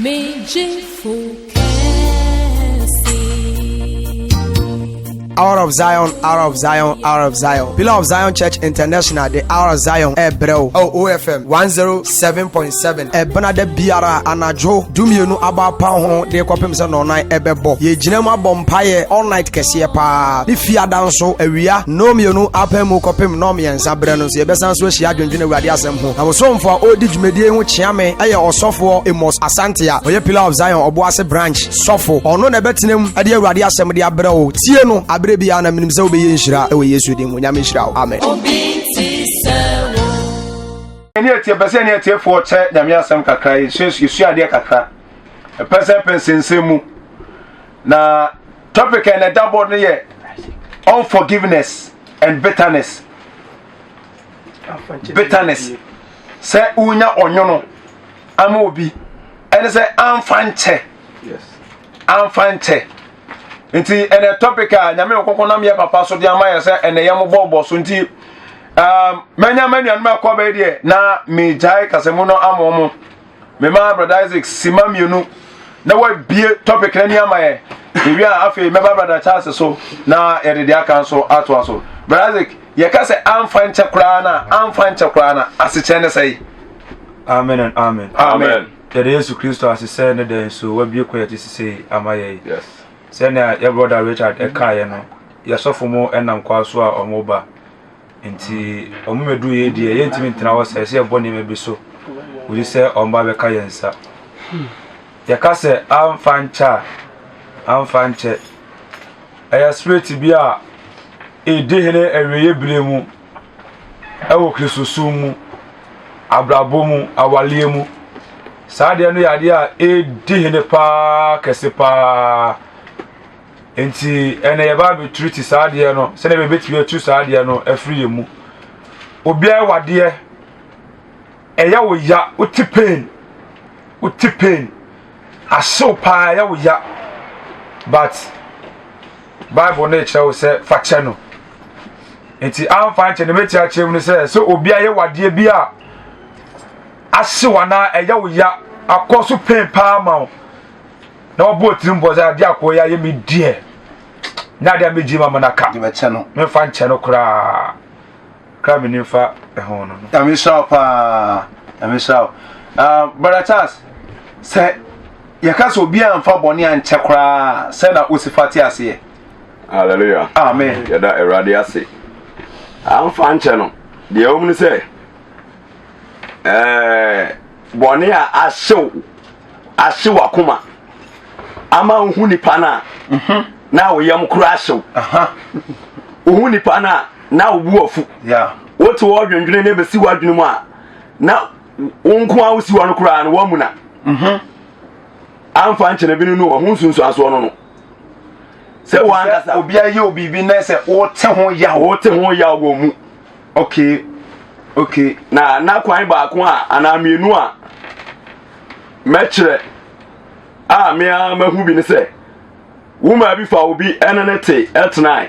Me gyefo kɛse. Hour of Zion, Hour of Zion, Hour of Zion. Pillar of Zion Church International, the Hour of Zion, ɛbrɛ wo. Oh, OFM 107.7. Ɛbena da biara anadwo 12 aba apa ho de kɔpem sɛ nɔnan ɛbɛbɔ. Yɛgyina mu abɔ mpaeɛ all night kɛseɛ paa. Ne fiada nso awia 2 apɛ mu kɔpem 3 berɛ no nso yɛbɛsan so ahyia adwendwene Awurade asɛm ho. Na bosomfo a ɔredi dwumadie ho kyea me ɛyɛ ɔsɔfoɔ Amos Asante a ɔyɛ Pillar of Zion Ɔboase branch sɔfo. Ɔno na ɛbɛtena mu ɛde Awurade asɛm de abrɛ wo. Tie no aberɛ biara na menim sɛ wobɛyɛ nhyira ɛwɔ Yesu din mu. Nyame nhyira wo. Amen. Obi nti sɛ wo. Ɛne atie pɛ sɛ ɛne atiefoɔ kyɛ Nyame asɛm kakra, yɛsua adeɛ kakra, ɛpɛ sɛ pɛ nsɛnsɛm mu. Na topic a ɛna ɛda board no yɛ unforgiveness and bitterness. Bitterness sɛ wonya ɔnwono ama obi, ɛne sɛ amfa nkyɛ, amfa nkyɛ. Nti ɛnɛ topic a Nyame nkɔnkɔn nam yɛ papa so de ama yɛ sɛ ɛnɛ yɛ mobɔbɔ so. Nti manya ma nuanom akɔ bɛyɛ deɛ na megyae kasamu no ama ɔmo. Mema Brother Isaac sima 2 na wabie topic no ani ama yɛ. Ewie a afei mɛba Brother Charles so na yɛde deɛ aka nso atoa so. Brother Isaac, yɛka sɛ amfa nkyɛ koraa na amfa nkyɛ koraa na asekyerɛ ne sɛe. Amen and amen. Amen. Yɛde Yesu Kristo ase sɛ ne dɛn so wabie kwan yɛte sisei ama yɛ. Yes. Sɛnea yɛ brother Richard ɛkaeɛ no, yɛsɔfo mo ɛnam kwa so a ɔmo ba. Nti ɔmo mɛdu yɛ deɛ yɛntumi ntena hɔ sɛ ɛsɛ yɛbɔ nneɛma bi so. Oyi sɛ ɔmo ba bɛka yɛn nsa. Yɛka sɛ amfa nkyɛ a, amfa nkyɛ. Ɛyɛ spirit bi a ɛdi hene awieeɛ bere mu ɛwɔ Kristosom mu, abrabɔ mu, awaleɛ mu. Saa adeɛ no yɛ adeɛ a ɛdi hene paa kɛse paa. Nti ɛnɛ yɛba abɛturu ti saa adeɛ no sɛdeɛ bɛbɛtumi atu saa adeɛ no afiri yɛn mu. Obiara wɔ adeɛ, ɛyɛ wo ya, wote pain, wote pain, ahyew paa, ɛyɛ wo ya, but Bible no kyerɛ wo sɛ fa kyɛ no. Nti amfa nkyɛ no, mɛti akyerɛ mu no sɛ obi ayɛ wadeɛ bi a ahyew anaa ɛyɛ wo ya, akɔ so pain paa ma wo, na wɔbɔ tirim bɔ sɛ adeɛ akɔ yɛ ayɛ me deɛ, na adeɛ a megye ma mana ka memfa nkyɛ no koraa kra me nimfa ɛho no. Nyame nhyira wo paa. Nyame nhyira wo. Brother Charles, sɛ yɛka sɛ obi amfa bɔne ankyɛ koraa, sɛ na wosi fa te aseɛ. Hallelujah. Amen. Yɛda Awurade ase. Amfa nkyɛ no, deɛ ɛwɔ mu ne sɛ bɔne a ahyew akoma ama wohu nipa no a na wo yam kora ahyew. Wohu nipa no a na wo bu afu. Wote hɔ dwendwene na ebesi w'adwene mu a na wo nko a wosi hɔ no koraa no woamuna. Amfa nkyɛ no bi no no ɔho nsunsuansoɔ no no. Sɛ wankasa obi ayɛ obi bi na sɛ wote ho yaw, wote ho yaw wɔ mu. Okay. Okay. Na kwan baako a anaa mmienu a mɛkyerɛ a me ara mahu bi ne sɛ wo maa bi fa obi ɛne ne te ɛtenae.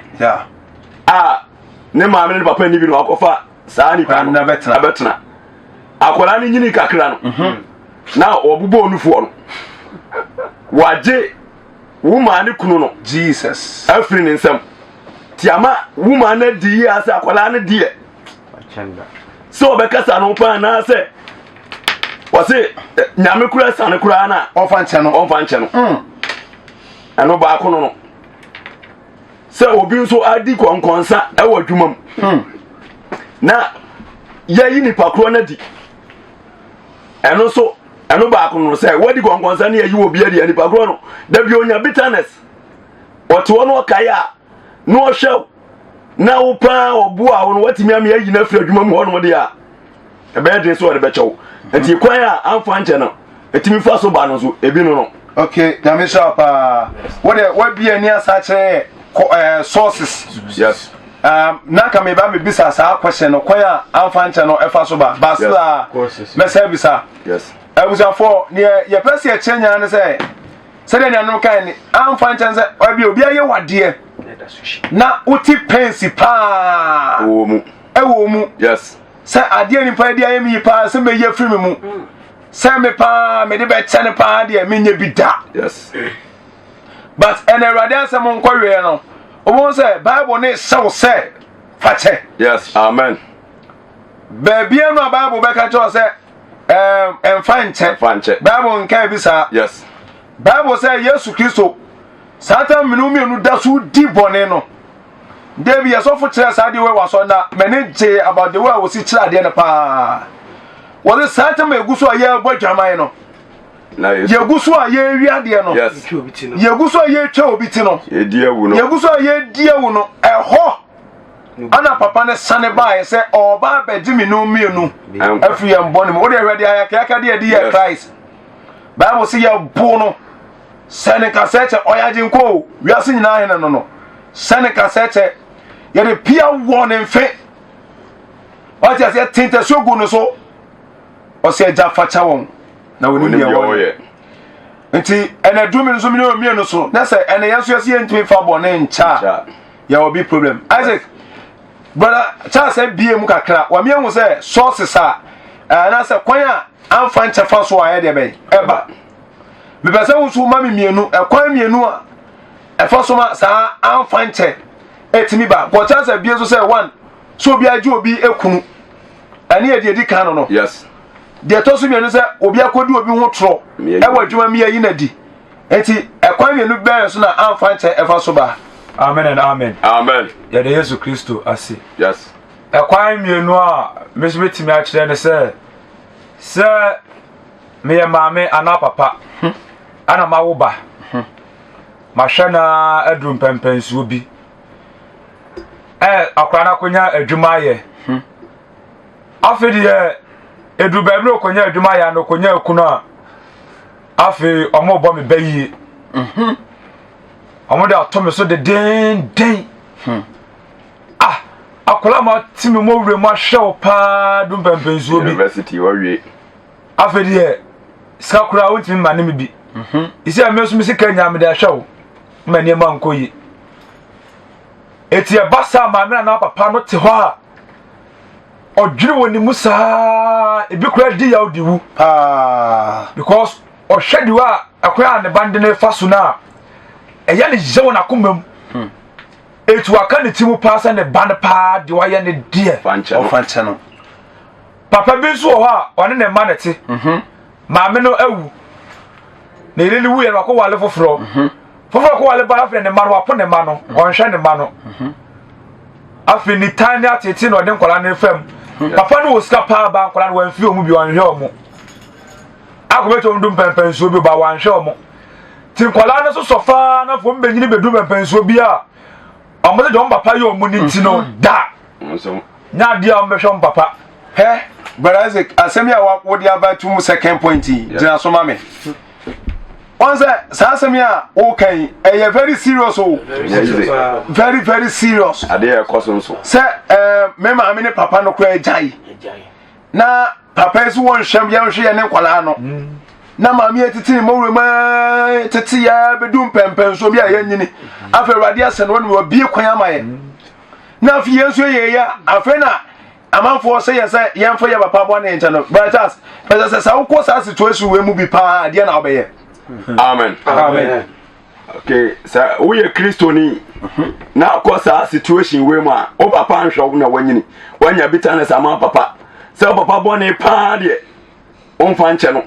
A ne maame ne ne papa ni bi na wakɔfa saa nipa no abɛtena. Akwadaa no nyini kakra no na ɔbobɔ onufoɔ no, wagye wo maa ne kunu no Jesus afiri ne nsam. Ti ama wo maa no adi yie asɛ akwadaa no deɛ sɛ ɔbɛkasa no paa anaasɛ wɔse nyame kura sane koraa no a ɔmfa nkyɛ no, ɔmfa nkyɛ no. Ɛno baako no no sɛ obi nso adi kɔnkɔnsa ɛwɔ adwuma mu na yɛyi nipa korɔ no adi, ɛno nso ɛno baako no sɛ wadi kɔnkɔnsa ne yɛyi obi adi, nipa korɔ no dabi onya bitterness, ɔte hɔ no ɔkae a na ɔhwɛ na wo paa ɔboa wo no watumi ame ayi no afiri adwuma mu hɔnom deɛ a ɛbɛyɛ den sɛ ɔde bɛkyɛ wo. Nti kwan a amfa nkyɛ no ɛtumi fa so ba no nso ebi no no. Okay, nyame nhyira wo paa. Wo deɛ wabie ani asa akyerɛ yɛ sources. Yes. Na nka meba mebisa saa question no, kwan a amfa nkyɛ no ɛfa so ba, but still a mɛsɛ bisa. Yes. Abusuafoɔ, neɛ yɛpɛ sɛ yɛkyerɛ nyinaa ne sɛ sɛdeɛ nuanom kae ne amfa nkyɛn sɛ ɔbi obi ayɛ wadeɛ na wote pɛnsi paa ɛwɔ mu. Ɛwɔ mu. Yes. Sɛ adeɛ nipa de ayɛ mi yi paa sɛ mɛyi afiri mi mu. Sɛ me paa mede bɛkyɛ no paa deɛ menyɛ bi da. Yes. But ɛna Awurade asɛm nkɔweɛ no, wobɛhu sɛ Bible ne hyɛ wo sɛ fa kyɛ. Yes, amen. Baabia no a Bible bɛka kyerɛ sɛ ɛmfa nkyɛ. Fa nkyɛ. Bible nka bi saa. Yes. Bible sɛ Yesu Kristo saa ta mmienu mmienu da so di bɔne no. Dabi yɛsɔfo kyerɛ saa adeɛ wei wɔ asɔre na m'ani gye about the way a wɔsi kyerɛ adeɛ no paa. Wɔde saa tam a egu so a yɛrebɔ adwaman no. Yɛgu so a yɛrewi adeɛ no. Yɛgu so a yɛretwa obi ti no. Yɛgu so a yɛredi awu no. Ɛhɔ ana papa no sane baeɛ sɛ ɔreba abɛgye me no mmienu afiri yɛn bɔne mu. Wode hwɛ deɛ ayakayaka deɛ ɛde yɛ Christ. Bible sɛ yɛbo no sɛ ne nkasɛɛ kyɛ ɔyɛ agyenkwa o wiase nyinaa hene no no sɛ ne nkasɛɛ kyɛ yɛde pia wɔ ne mfe wate aseɛ te ntasuo gu no so ɔsɛ agya fakyɛ wɔn na wɔnim deɛ wɔyɛ nti ɛnɛ dumi nso mene mmienu so na sɛ ɛnɛ yɛn nso yɛsɛ yɛntumi fa bɔne nkyɛ a yɛwɔ big problem Isaac brother Charles abie mu kakra wɔn ehu sɛ sources a anaasɛ kwan a amfa nkyɛ fa so a ɛyɛ deɛ bɛn ɛba mepɛ sɛ wosu ma me mmienu ɛkwan mmienu a ɛfa so ma saa amfa nkyɛ ɛtumi ba bɔ Charles abie nso sɛ one so obi agye obi ekunu ɛne yɛ deɛ edi kan no no yes deɛ ɛtɔ so mmienu sɛ obi akɔdi obi ho torɔ ɛwɔ adwuma mi ayi na di eti ɛkwan mmienu bɛn so na amfa nkyɛ ɛfa so ba. Amen and amen. Amen. Yɛde Yesu Kristo ase. Yes. Ɛkwan mmienu a me nso metumi akyerɛ ne sɛ sɛ meyɛ maame anaa papa ana mawo ba mahwɛ na aduru mpɛmpɛnsuo bi ɛ akwadaa no akɔnya adwuma ayɛ hmm. afei deɛ ɛduru baabi na ɔkɔnya adwuma ayɛ ana ɔkɔnya akunu a afei ɔmo bɔ me ba yie mhm. ɔmo de ato me so dedenden hmm. ah akwadaa ma te me mo wura mu ahwɛ wo paa du mpɛmpɛnsuo bi university wɔwie afei deɛ sika koraa wontumi ma ne me bi mhm. ɛsɛ a me nso me sika nya mede ahwɛ wo ma nneɛma nkɔ yie Eti ɛba saa maame anaa papa no te hɔ a ɔdwene wɔ ne mu saa ebi koraa di yaw di wu paa because ɔhwɛ di hɔ a ɛkwan a ne ba de ne fa so no a ɛyɛ ne yɛ wɔ n'akoma mu hmm. eti waka ne ti mu paa sɛ ne ba no paa deɛ wayɛ ne deɛ ɔfa nkyɛn no papa bi nso wɔ hɔ a ɔne ne mma na te mhm. maame no awu na yere no wuyɛ no wakɔ wale foforɔ mhm. foforɔ kɔ wale ba afei ne mma no wapo ne mma no mhm. ɔnhwɛ ne mma no mhm. afei ne tan ne atete na ɔde nkwadaa no fam papa no wɔ sika paa ba nkwadaa no wɔnfi wɔn bi ɔnhwɛ wɔn akɔbɛtɔ wɔn do mpɛmpɛnsuo bi ba wɔanhwɛ wɔn ti nkwadaa no nso sɔ faa na fam bɛnyini bɛdu mpɛmpɛnsuo bi a wɔn de wɔn papa yɛ wɔn ne ti no da nyɛ adeɛ a wɔn bɛhwɛ wɔn papa. Hɛ, Brother Isaac, asɛm yi a wode aba to mu second point yi, gyina so ma me. Wɔn sɛ saa asɛm yi a woka yi, ɛyɛ very serious o. Very very serious. Adeɛ ɛkɔ so nso. Sɛ ɛɛ me maame ne papa no koraa agyae. Na papa yi so wɔn nhwɛ yɛn hwɛ yɛn ne nkwadaa no. Mm. Na maame yɛ tete ne mɔwura mu tete yɛ bɛdu mpɛmpɛnsoɔ bi a yɛnyini. Afei Awurade asɛ no wɔn wɔbie kwan ama yɛn. Mm. Na afei yɛn nso yɛ yɛ afei na amanfoɔ sɛ yɛ sɛ yɛmfa yɛ papa bɔ ne nkyɛn no brother Charles pɛsɛ sɛ sɛ wokɔ saa situation wei mu bi paa deɛ na wobɛyɛ. Amen. Amen. Okay, sɛ woyɛ kristoni na akɔ saa situation wei mu a wo papa nhwɛ wo na wanyini wanya bitterness ama papa sɛ wo papa bɔne paa deɛ womfa nkyɛ no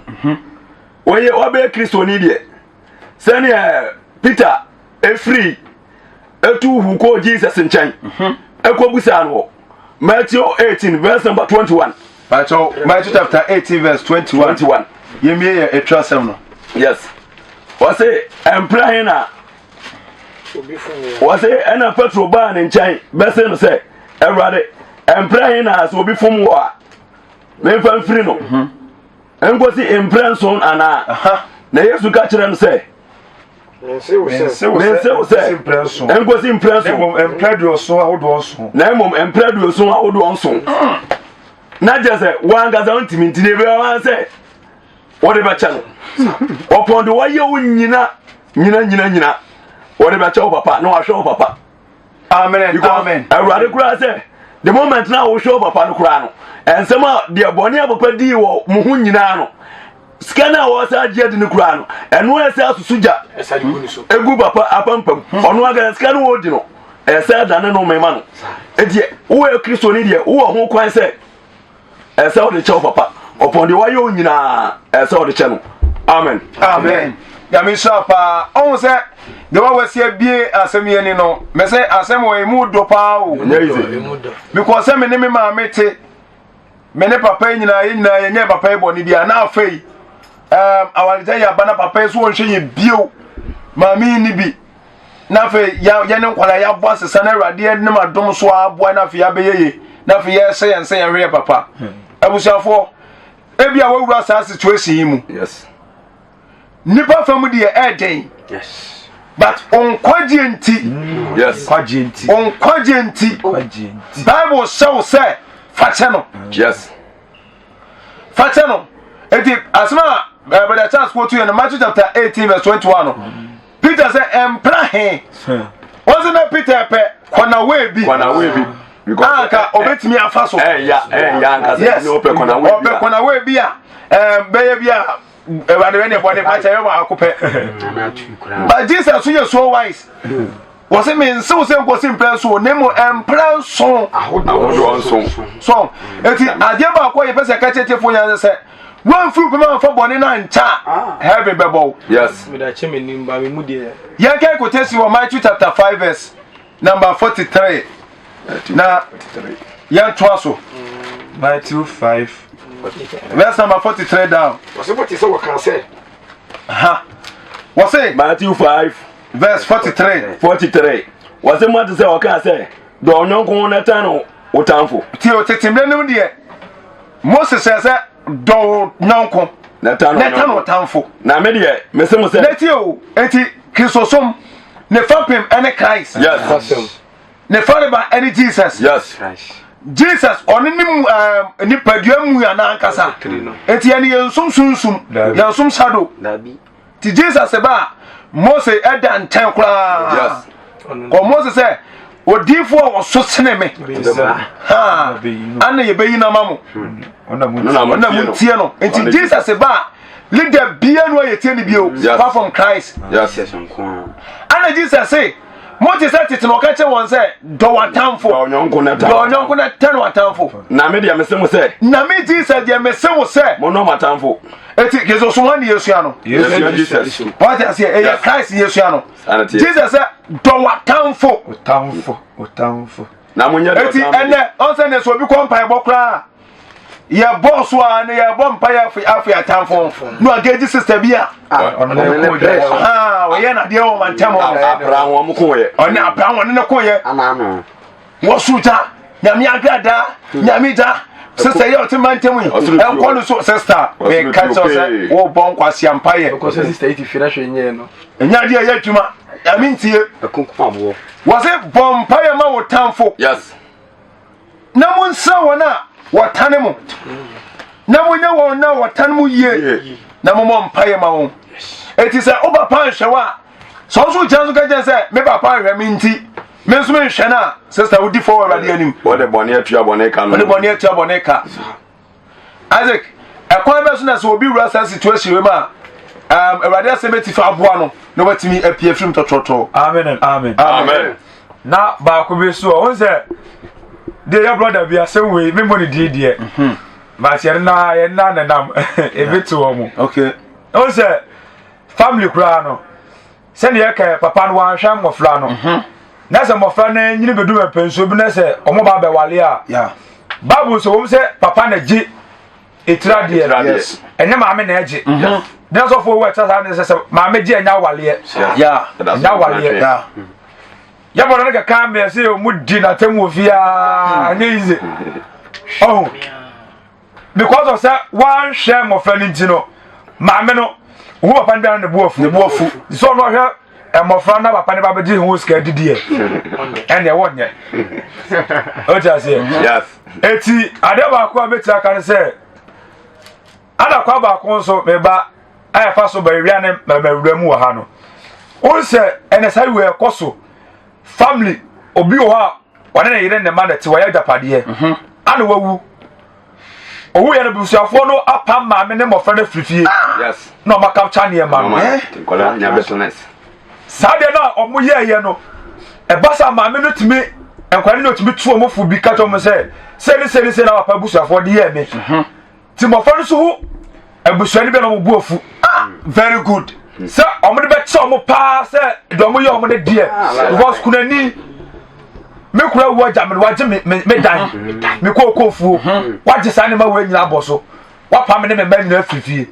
woyɛ wabɛyɛ kristoni deɛ sɛdeɛ Peter efiri etu hu kɔɔ Jesus nkyɛn ɛkɔbusaa no wɔ Matthew 18 verse number 21. Matthew, Matthew chapter 18 verse 21. 21. Yɛmie yɛ ɛtwa asɛm no. Yes. Wɔse ɛmpra he na wɔse ɛna Petro baa ne nkyɛn bɛse no sɛ Awurade ɛmpra he na sɛ obi fom wɔ a memfa mfiri no nkosi mprɛ nson anaa? Na Yesu ka kyerɛ no sɛ Mense wo sɛ nkosi mprɛ nson. Na mmom mprɛ aduɔson ahodoɔ nson. Na mmom mprɛ aduɔson ahodoɔ nson. Na kyerɛ sɛ wankasa wontumi nti ne bɛyɛ wan sɛ wɔde bɛkyɛ no. Ɔpɔn de wɔyɛ wo nyina nyina nyina nyina wɔde bɛkyɛ wo papa na wahwɛ wo papa. Amen because amen. Awurade koraa sɛ the moment na wohwɛ wo papa no koraa no nsɛm a deɛ bɔne a papa dii wɔ mo ho nyinaa no. Sika no a wɔsan agye adi no koraa no, ɛno ɛsɛ asusu gya egu papa apampam. Hmm. Ɔno ankasa sika no wɔredi no, ɛsɛ dane no mema no. Enti woyɛ Kristoni deɛ, wowɔ ho kwan sɛ ɛsɛ wode kyɛ wo papa. Ɔpɔn deɛ wayɛ wo nyinaa, ɛsɛ wode kyɛ no. Amen. Amen. Nyame nhyira paa. Ɔhu sɛ deɛ wa wasi abie asɛm yi ani no, mɛ sɛ asɛm wɔ emu dɔ paa o. Because sɛ me ne me maame te me ne papa yi nyinaa yɛn nyinaa yɛnyɛ papa yi bɔne biara na afei um, awaregya yɛ aba na papa yi so wɔnhwɛ yɛ bio maame yi ni bi na afei yɛ ne nkwadaa yɛabɔ asesa na awurade anim adom so aboa na afei yɛabɛyɛ ye na afei yɛsɛ yɛn sɛ yɛhwɛ yɛ papa hmm. abusuafoɔ ebi a wɔawura saa situation yi mu yes. nipa fam deɛ ɛɛdɛn yes but nkwagyeɛ nti mm. yes nkwagyeɛ nti nkwagyeɛ nti bible hyɛ wo sɛ fakyɛ no yes fakyɛ no eti asɛm a eh, brother Charles quote yɛ no Matthew chapter 18 verse 21 no Peter sɛ ɛmpra he wɔn sɛ na Peter pɛ kɔnawee bi kɔnawee bi anka obetumi afa so ɛya ɛya ankasa yes ɔpɛ kɔnawee bi a ɛɛ bɛyɛ bi a awurade wɛ ne bɔne fakyɛ yɛ baako pɛ but jesus so yɛ so wise wɔ se mensew sɛ nkosi mprɛ nso ne mu mprɛ nson ahodoɔ nson so eti adeɛ baako a yɛpɛ sɛ ɛka kyerɛ tiefo nyinaa sɛ wɔmfiri pɛm amfa bɔne no ankyɛ a ah. heaven bɛbɔ wo yes yɛnka quotation wɔ Matthew chapter 5 verse number 43 na yɛntoa so Matthew 5 verse number 43 down wɔsɛ mote sɛ wɔkaa sɛ ha wɔse Matthew 5 verse 43 43 wɔsɛ moate sɛ wɔkaa sɛ dɔ ɔnyɔnko na tan no wo tamfo tie o tete mmerɛ no mu deɛ Mose sɛ sɛ dɔ wo nyɔnko na tan no tamfo na me deɛ mese mo sɛ na tie o enti Kristosom ne fapem ɛne Christ yes ne fareba ɛne Jesus yes Jesus ɔne ne mu ɛɛ nipadua mu yɛ n'ankasa eti yɛn yɛn nsom sunsum yɛn nsom shadow ti Jesus ba a Mose ɛda nkyɛn koraa kɔ Mose sɛ odiifoɔ a wɔso sene me ana yɛbɛyi no ama mo ɔna mo ntie no nti Jesus ba a leader bia no a yɛtie no bio apart from Christ ana Jesus se Mote sɛ tete na ɔka kyerɛ wɔn sɛ, dɔ w'atamfo. Dɔ ɔnyɔnko na tan. Dɔ ɔnyɔnko na tan w'atamfo. Na me deɛ mese mo sɛ. Na me Jesus deɛ mese wo sɛ. Monnɔ mo atamfo. Eti Yesu so wɔn na yɛsua no. Yɛsua Jesus. Wɔte aseɛ ɛyɛ Christ yɛsua no. Jesus sɛ dɔ w'atamfo. Otamfo, otamfo. Na monyɛ dɔ Eti ɛnɛ ɔnsɛ ne so obi kɔ mpaebɔ koraa. Yɛbɔ so a ne yɛbɔ mpa yɛ afe afe atamfo no agage sister bi a ɔyɛ nadeɛ wɔ mantam ɔne abra wɔn ne ko yɛ wɔso gya nyame agradaa nyame gya sister yɛ ɔte mantam yi ɛnkɔ no so sister meka kyerɛ sɛ wobɔ nkwasia mpa yɛ ɛnyɛ adeɛ ɛyɛ adwuma nyame ntie wɔ se bɔ mpa yɛ ma wo tamfo yes na monsra wɔn a wɔtane mo na monyɛ wɔn na wɔtane mo yie na mommɔ mpaeɛ ma wɔn eti sɛ wo papa nhwɛ wo a sɛ ɔnso gyina so ka kyerɛ sɛ me papa nhwɛ me nti me nso menhwɛ no a sista wodi fɔ wɔ awurade anim wɔde bɔne atua bɔne ka no wɔde bɔne atua bɔne ka Isaac, ɛkwan bɛ so na sɛ obi wura saa situation wei mu a, um, Awurade asɛm bɛti fa aboa no na watumi apue afiri mu tɔtrɔtɔ. Amen and amen. Amen. Na baako bi so ɔho sɛ deɛ yɛ brɔda bi asɛm wei memmɔ ne din deɛ mhm. but yɛn na yɛn na nenam ebi te wɔn mu. Okay. Ɔho sɛ family koraa no sɛdeɛ yɛka papa no wanhwɛ mmɔfra no mhm. na sɛ mmɔfra no nyini bɛdu mpɛnsuo bi na sɛ ɔmo ba bɛwale a bible sɛ wɔm sɛ papa na gye ɛtira deɛ ɛnyɛ maame na ɛgye mhm. na sɔfoɔ wɔ ɛkyɛ saa ne sɛ sɛ maame gye ɛnyɛ awaleɛ ɛnyɛ awaleɛ yɛbɔ no kɛkɛ mmeɛ sɛ ɔmu di n'atam wɔ fie a ɛnyɛ yize ɔho because of sɛ wanhwɛ mmɔfra no nti no maame no wo papa no biara ne bo afu ne bo afu sɛ ɔno ɔhwɛ mmɔfra na papa no ba bɛgye ho sika didiɛ ɛnna ɛwɔ nyɛ o ti aseɛ eti adeɛ baako a bɛtumi aka no sɛ adakwa baako nso meba a yɛfa so bɛwia ne mɛmɛwura mu wɔ ha no wɔn sɛ ɛnɛ sɛ wɔ ɛkɔ so family obi wɔ hɔ a ɔne ne yere ne ma na te wɔyɛ agyapadeɛ mhm. ana wawu. Owu yɛ no busuafoɔ no apam maame ne mmɔfra no afiri fie. Yes. Na ɔma capture nneɛma no. Eh? Nkɔla nya bitterness. Saa deɛ no a ɔmo yɛɛyɛ no, ɛba saa maame no tumi nkwadaa no tumi tu ɔmo fo bi ka kyerɛ ɔmo sɛ sɛ ne sɛ ne sɛ na papa abusuafoɔ de yɛɛ me. Mhm. Ti mmɔfra no so ho abusua no bi na ɔmo bu afu. Ah, very good. Sɛ ɔmo de bɛkyɛ ɔmo paa sɛ deɛ ɔmo yɛ ɔmo de deɛ ah, because kunani me kura wu agya me no wagye me me me dan mhm. me kookoo fuo mhm. wagye saa nneɛma wei nyinaa bɔ so wapa me ne me mma nyinaa firi fie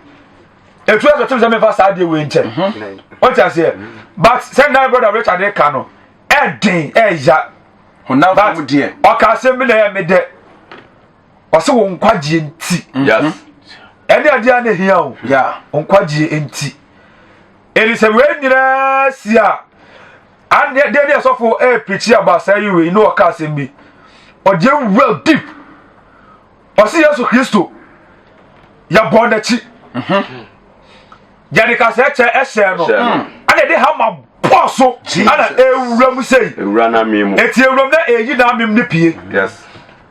etu ɛsɛ ɔtí sɛ mefa saa adeɛ wei nkyɛn mhm. ɔte aseɛ but sɛ nnan brother Richard ka no ɛden ɛya honam but fam deɛ ɔka asɛm bi na ɛyɛ me dɛ ɔsɛ wɔn nkwagyeɛ nti ɛne adeɛ a na ehia o nkwagyeɛ nti ɛni sɛ wei nyinaa si a adeɛ deɛ ne ɛsɔfo ɛɛpirikyi aba saa yi wei ne ɔka asɛm bi ɔdeɛ well deep ɔsi Yesu Kristo yɛbɔ n'akyi mhm. yɛde kasɛɛ kyɛ ɛhyɛ no ɛna ɛde hama bɔɔ so ɛna ewura mu sei eti ewura mu na eyi n'amem ne pie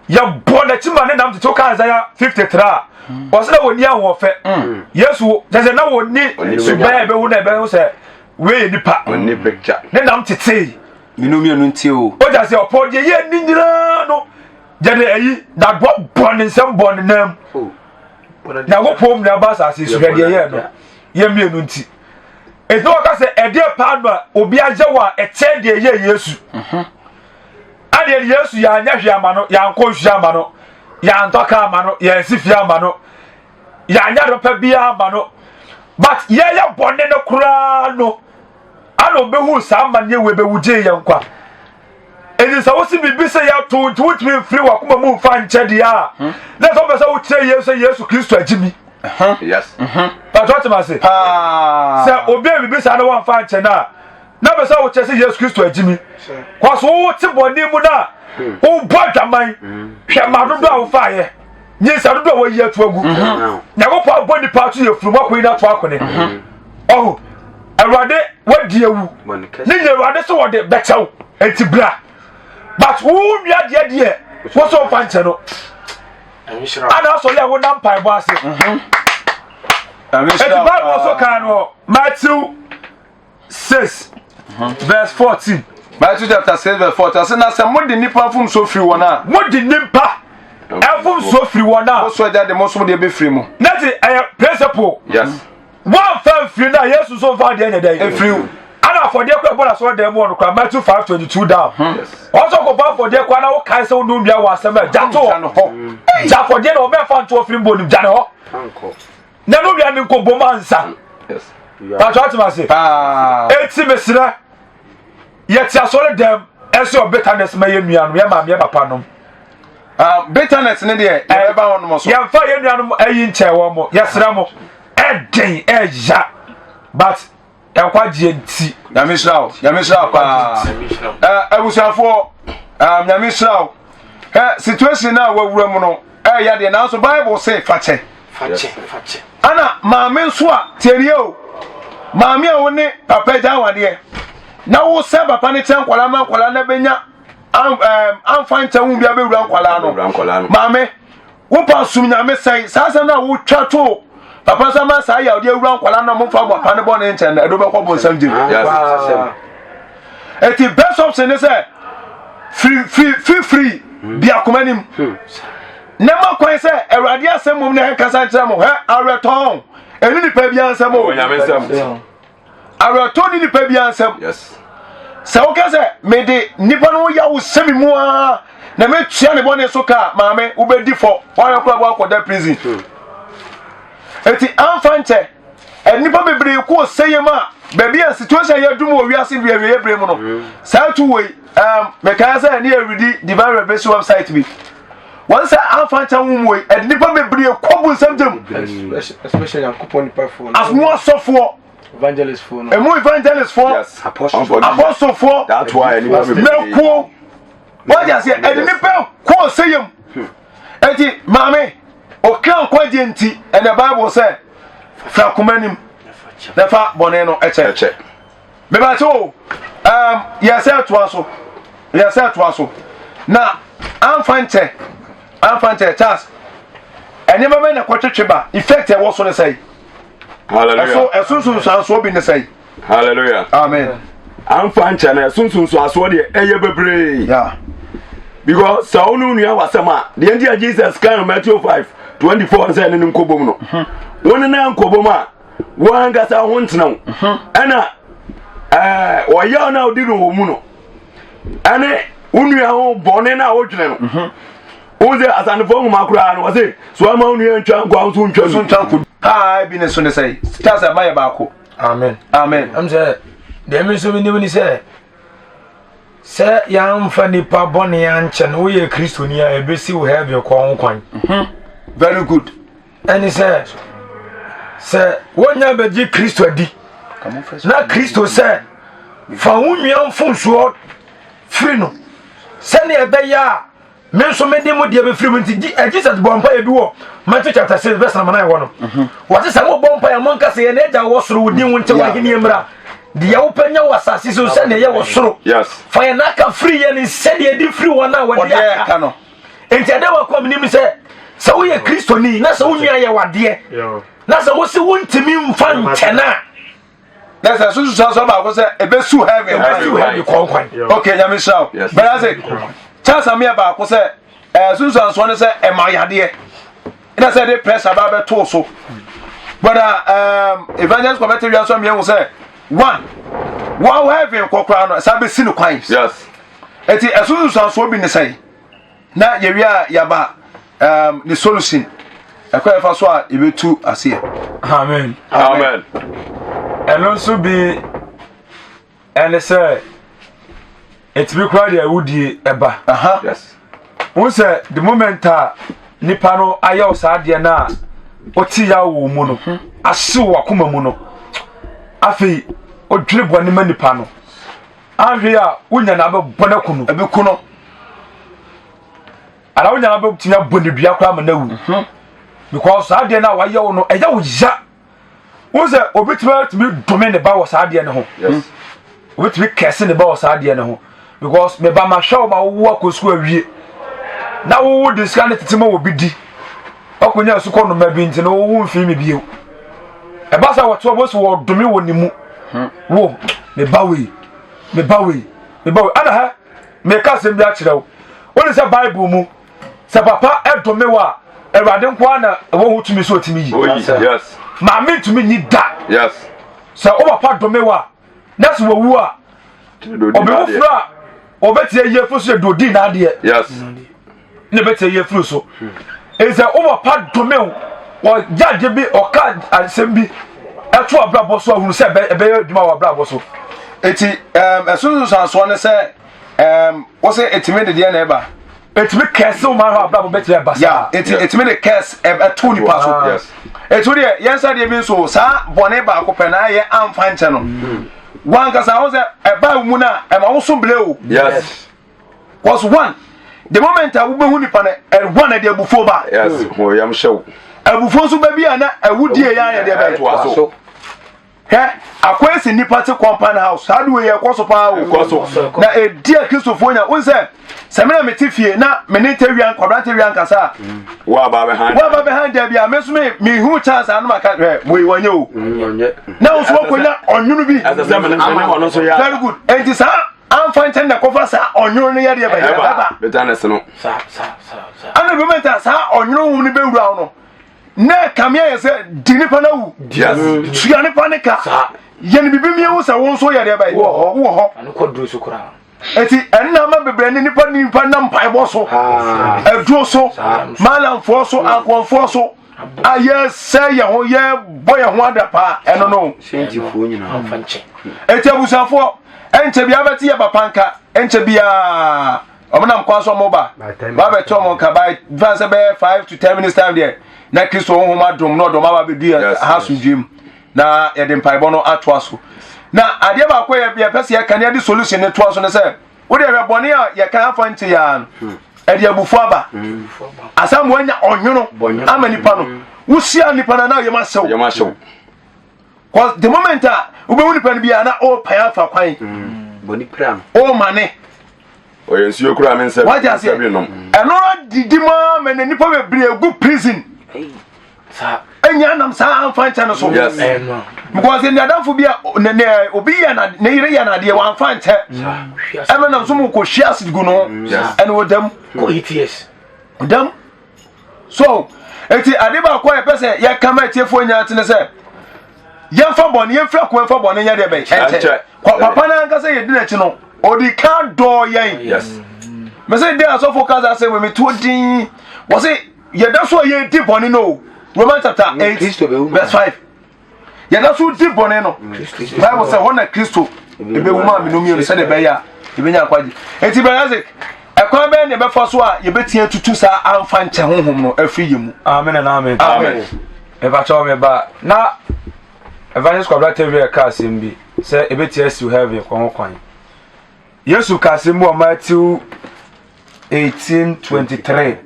yɛbɔ n'akyi ma ne nam tete woka Isaiah 53 a ɔsɛ na wɔni ahoɔfɛ mm. Yesu kyɛ sɛ na wɔni suban a ɛbɛhu na ɛbɛhu sɛ wei yɛ nipa ne nam tetee mmienu mmienu nti o o gya sɛ ɔpɔ deɛ yɛ ni nyinaa no yɛde ayi nadoa bɔ ne nsam bɔ ne nam oh. Nyankopɔn mu na aba asase so hwɛ deɛ yɛ no yɛ mmienu nti ɛti wɔka sɛ ɛdeɛ paa no a obi ayɛ wɔ a ɛkyɛn deɛ yɛ Yesu mhm. Adeɛ no Yesu yɛanyɛ hwee ama no, yɛankɔ nsuo ama no, yɛantɔ kaa ama no, yɛansi fie ama no, yɛanyɛ ade papa biara ama no. But yɛyɛ bɔne no koraa no, ana obehu saa amanneɛ wei bɛwu gyee yɛn nkwa. Enti sɛ wosi biribi sɛ yɛato nti wotumi mfiri w'akoma mu mfa nkyɛ deɛ a, hmm. na sɛ wopɛ sɛ wokyerɛ Yesu sɛ Yesu Kristo agye mi. Yes. Pàtó ɔtí ma se. Sɛ obi a biribi saa na wɔmfa nkyɛ no a, na bɛ sɛ wokyɛ sɛ yesu kristo agyi mi kɔso wowo te bɔne mu no a hmm. wobɔ adwaman hmm. hwɛ ma dodo a wofaeɛ nyinsa dodo a wayi ato agu mhm. nyankopɔn abɔ nipa ato yɛ furu mu akɔyi no ato akone mhm. ɔho awurade wadi awu ne nyɛ awurade sɛ wɔde bɛkyɛw enti bra but wo nua deɛ deɛ wo sɛ wofa nkyɛ no ana asɔre a wonam mpaebɔ ase mhm. enti bible so kaa no Matthew 6 verse 14. Matthew chapter 6 verse 14. Ɔsɛ na sɛ mode nnipa mfomsoɔ firi wɔn a. Mode nnipa mfomsoɔ firi wɔn a. Mo so agya de mo nso deɛ bɛfiri mu. Na ti ɛyɛ principle. Yes. Wɔnfa mfiri no a Yesu nso nfa adeɛ nyɛ dɛ. Mfiri wo. Ana afɔdeɛ kɔ ɛbɔ n'asɔrɔ dan mu ɔno kora Matthew 5:22 down. Wɔn nso kɔ bɔ afɔdeɛ kɔ ana wokae sɛ wo nua wɔ asɛm a gya to hɔ. Gya afɔdeɛ na wɔbɛnfa ntoɔ firi mbɔ nim gya ne hɔ. Na no wia ne nkɔ bom ansa. Pàtó àti ma se. Eti mesrɛ yɛte asɔre dɛm ɛsɛ ɔ bitterness ma yɛ nuanom yɛ maame yɛ papa nom. Ah, bitterness ne deɛ yɛbɛba hɔ nom so. Yɛmfa yɛ nuanom ayi nkyɛn wɔn mo yɛsrɛ mo ɛden ɛya but nkwagyeɛ nti. Nyame nhyira wo nyame nhyira wo paa abusuafoɔ nyame nhyira wo situation na wawura mu no ɛyɛ deɛ nanso bible se fakyɛ ana maame nso a tiɛnie o maame a wo ne papa agya awadeɛ na wo sɛ papa ne kyɛ nkwadaa ma nkwadaa na bɛnya amfa nkyɛ wo bi abɛwura nkwadaa no maame Wo pa som nyame sɛn? Saa asɛm no a wotwa to papa nso ama saa yawde awura nkwadaa na momfa papa no bɔne nkyɛn no ɛde wobɛkɔ bonsam gyem. Eti best option ne sɛ firi firi firi firi di akoma nim. Na ma kwan sɛ awurade asɛm mmom na ɛnkasa nkyerɛ mo hɛ awerɛtɔn ɛne nipa biara nsɛm o. Awerɛtɔ ne nipa biara nsam. Sɛ woka sɛ mede nipa no yaw sɛ me mu ara na metua ne bɔne so ka maame wobɛdi fɔ woayɛ koraa woakɔda prison. Hmm. Eti amfa nkyɛ nnipa bebree kɔ ɔsɛyɛ mu a baabi a situation yɛ dum wɔ wiase bi awieɛ berɛ mu no hmm. saa tu wei um, mekae sɛ ne yɛredi divine revelation website bi wɔn sɛ amfa nkyɛ wo mu wei ɛde nnipa bebree kɔ bu nsɛm gyam asomu asɔfoɔ ɛmu evangelistfoɔ apostlefoɔ mɛkuo wɔde aseɛ ɛde nnipa kɔ ɔsɛyɛ mu eti maame ɔkra nkwagye nti ɛnɛ bible sɛ fa akoma nim na fa bɔne no ɛkyɛ mebakyɛ o um, yɛsɛ ɛtoa so yɛsɛ ɛtoa so na amfa nkyɛ amfa nkyɛ Charles Nneɛma bɛn na ɛkɔtwetwe ba? Effect ɛwɔ so ne sɛn? Hallelujah. Ɛso ɛso nsunsuansoɔ bi ne sɛn? Hallelujah. Amen. Amfa nkyɛ no ɛso nsunsuansoɔ deɛ ɛyɛ bebree. Yeah. Because sɛ wo ne wo nua wasɛm a deɛ nti a Jesus kan Matthew 5 24 sɛ ɛne no nkɔbom no. Mhm. Wo ne no nkɔbom a wɔn ankasa ho ntena wo. Mhm. Ɛna ɛɛ ɔyaw no a wodi no wɔ mu no ɛne wo nua ho bɔne no a wodwene no. Mhm. Wo sɛ asantefoɔ nwoma koraa no wɔse so ama wo nua ntwa nkwa wo so ntwa So ntwa nko paa bi ne so ne sɛn? Charles ɛma yɛ baako. Amen. Amen. Ɛm sɛ deɛ me nso menim ne sɛ sɛ yɛamfa nipa bɔne ankyɛ no woyɛ kristoni a ɛbɛsi wo heaven kɔ ho kwan. Mhm. Very good. Ɛne sɛ sɛ wonya bɛgye Kristo adi na Kristo sɛ fa wo nua mfomsoɔ firi no sɛnea ɛbɛyɛ a me nso mede mo deɛ bɛfiri mu nti eh, jesus bɔ mpaeɛ bi wɔ matthew chapter 6 verse number 9 hɔ no mhm. wɔte sɛ mobɔ mpaeɛ monka sɛ yɛn agya wɔ soro wo din wo nte w'ahenni mmra deɛ wopɛ nyɛ wɔ asase so sɛdeɛ ɛyɛ wɔ soro fa yɛn aka firi yɛn sɛdeɛ ɛde firi wɔn a wɔde aka no nti ɛdɛ wakɔ menim sɛ sɛ woyɛ kristoni na sɛ wo nua yɛ wadeɛ na sɛ wo se wontumi mfa nkyɛ no a na sɛ susu sɔ baako sɛ ebesu heaven ebesu heaven kɔn kwan. ok nyame sira o bɛrɛ ase charles amia baako sɛ ɛɛ susu ansoɔ ne sɛ ɛma yadeɛ ɛna sɛ ɛde pressure ba abɛto so bɔda ɛɛm evangelist kɔmɛte wia nso amia ho sɛ one wɔn heaven kɔ koraa no ɛsan bɛsi no kwan. Yes. Eti ɛso nsusuansoɔ bi ne sɛn? Na yɛwie a yɛaba um, ne solution ɛkwan yɛfa so a yɛbɛtu aseɛ. Amen. Amen. Ɛno nso bi ɛne sɛ ɛtumi koraa deɛ awudie ɛba. Aha. Yes. Wo sɛ the moment a nipa no ayɛ wo saa adeɛ no a wote yaw wɔ mu no mhm. ahyew w'akoma mu no afei wodwene bɔne ma nipa no Anhwɛ a wonya na abɛbɔ no aku no. Ɛbɛku no. Anaa wonya na abɛtumi abɔ ne dua koraa ma no awu. Mhm. Because saa adeɛ no a wayɛ wo no ɛyɛ wo ya. Wo sɛ obi tumi atumi dome ne ba wɔ saa adeɛ no ho. Yes. Obi tumi kɛse ne ba wɔ saa adeɛ no ho. Because me ba ma hwɛ wo ma wowo akɔ sukuu awie. Na wowo de sika ne tete ma wɔ bi di. Ɔkɔnya sukɔ noma bi nti no wowo mfii me bio. Ɛba sɛ wɔte ɔbɔ so wɔdome wɔ ne mu. Hmm. Wo, me ba wei, me ba wei, me ba wei. Ana hɛ, meka asɛm bi akyerɛ wo. Wone sɛ Bible mu, sɛ papa ɛdome wo a, Awurade nko ara na ɛwɔ ho tumi sɛ ɔtumi yi. Oh, yes. Maame ntumi nyi da. Yes. Sɛ wo papa dome wo a, na sɛ wɔwu a, obi foforɔ a ɔbɛtie yie fo so yɛ deɛ ɔdii n'adeɛ. Yes. Na ɛbɛtie yie firi so. Ɛsɛ wo papa dome wo, ɔyɛ adeɛ bi, ɔka asɛm bi ɛto abrabɔ so ahunu sɛ ɛbɛyɛ adwuma wɔ abrabɔ so. Eti ɛso nsunsuansoɔ ne sɛ wo sɛ ɛtumi de deɛ na ɛba. Ɛtumi kɛse wo ma hɔ abrabɔ bɛtumi ɛba saa. Eti ɛtumi de kɛse ɛto nipa so. Eti wo deɛ yɛn nsa deɛ bi nso saa bɔne baako pɛ na ayɛ amfa nkyɛ no. Wankasa wo sɛ ɛba wo mu no a ɛma wo so bile o. Yes. Cause one, the moment a wobɛhu nipa no, ɛhɔ na ɛde abufuo ba. Yes, ho yam hyɛ wo. Abufuo nso ba bi a na awudie yɛ ayɛ deɛ bɛyɛ. So. Hwɛ, akɔyɛ sɛ nipa te compound house. Saa de wei ɛkɔ so paa o. Ɛkɔ so. Na ɛdi a Kristofoɔ nya. Wohu sɛ, sɛ me na mete fie na me ne ntawia nkwadaa ntawia nkasa a. Wo aba bɛhan. Wo aba bɛhan da bi a me nso me mehu chance ano maka hwɛ wei wɔnyɛ o. Mm, na wo nso wakɔnya ɔnwono bi. Ɛsɛ sɛ me ne ɔno nso yɛ. Very good. Enti saa amfa nkyɛn na kɔfa saa ɔnwono no yɛdeɛ bɛyɛ ɛba. Bitterness no. Ana bi mɛta saa ɔnwono hom no bɛwura wo no. Na ɛkame ayɛ sɛ di nipa no awu. Tua nipa no ka. Yɛ no biribi mmienu sɛ wo nso yɛ deɛ bɛyɛ. Wowɔ hɔ. Eti ɛnna ama bebree ne nipa nipa nam mpaebɔ so. Aduro so, malamfoɔ so, akɔnfoɔ so. A yɛsɛ yɛn ho yɛbɔ yɛn ho adapaa ɛno no. Eti abusuafoɔ ɛnkyɛ biara bɛte yɛ papa nka ɛnkyɛ biara. wɔn nam kwan so wɔn ba ba bɛtɔ wɔn nka by fan sɛ bɛyɛ 5 to 10 minutes time deɛ na Kristo honhom adom na ɔdɔm aba abɛdu yɛ ha asomdwe mu na yɛde mpaebɔ no atoa so na adeɛ baako yɛ yɛpɛ sɛ yɛka ne yɛde solution ne toa so ne sɛ wode ɛhwɛ bɔne a yɛka afa nkyɛ yɛa no hmm. ɛde abufuo aba hmm. asam wanya ɔnwono ama nipa no hmm. wohyia nipa no na yɛm ahyɛw cause the moment a wobɛhu nipa no biara na ɔrepan afa kwan ɔremane ɔyɛ nsuo kura me nsɛm wagye aseɛ ɛno adidi mu ara ma na nipa bebree gu prison. Ɛnya nam saa amfa nkyɛ no so. Because nnuadamfo bi a ne ne obi yɛ na ne yere yɛ n'adeɛ wamfa nkyɛ. Ɛna nam so mu kɔ hwi acid gu no ɛna ɔdam. Ɔdam. So eti ade baako a yɛpɛ sɛ yɛka ma atiefoɔ nyinaa te ne sɛ yɛmfa bɔne yɛmfiri akoma mfa bɔne nyɛ deɛ bɛn ɛnkyɛ. Papa no ankasa yɛdi n'akyi no ɔdi ka dɔɔ yɛn. Mese de asɔfo kasa sɛ wɔmɛtuo din wɔ se yɛda so a yɛdi bɔne no o Romans chapter 8 verse 5 yɛda so di bɔne no Bible sɛ hɔ na Kristo ɛbɛwu maa menu mmienu sɛdeɛ ɛbɛyɛ a yɛbɛnya nkwagye. Enti Brother Isaac, ɛkwan bɛn na ɛbɛfa so a yɛbɛtumi atutu saa amfa nkyɛ honhom no afiri yɛn mu? Amen and amen. Amen. Mepakyɛw me ba na Evangelist Kwabena Tewia ka asɛm bi sɛ ɛbɛtia asiw heaven kɔ ho kwan. Yesu ka asɛm bi wɔ Matthew 18:23.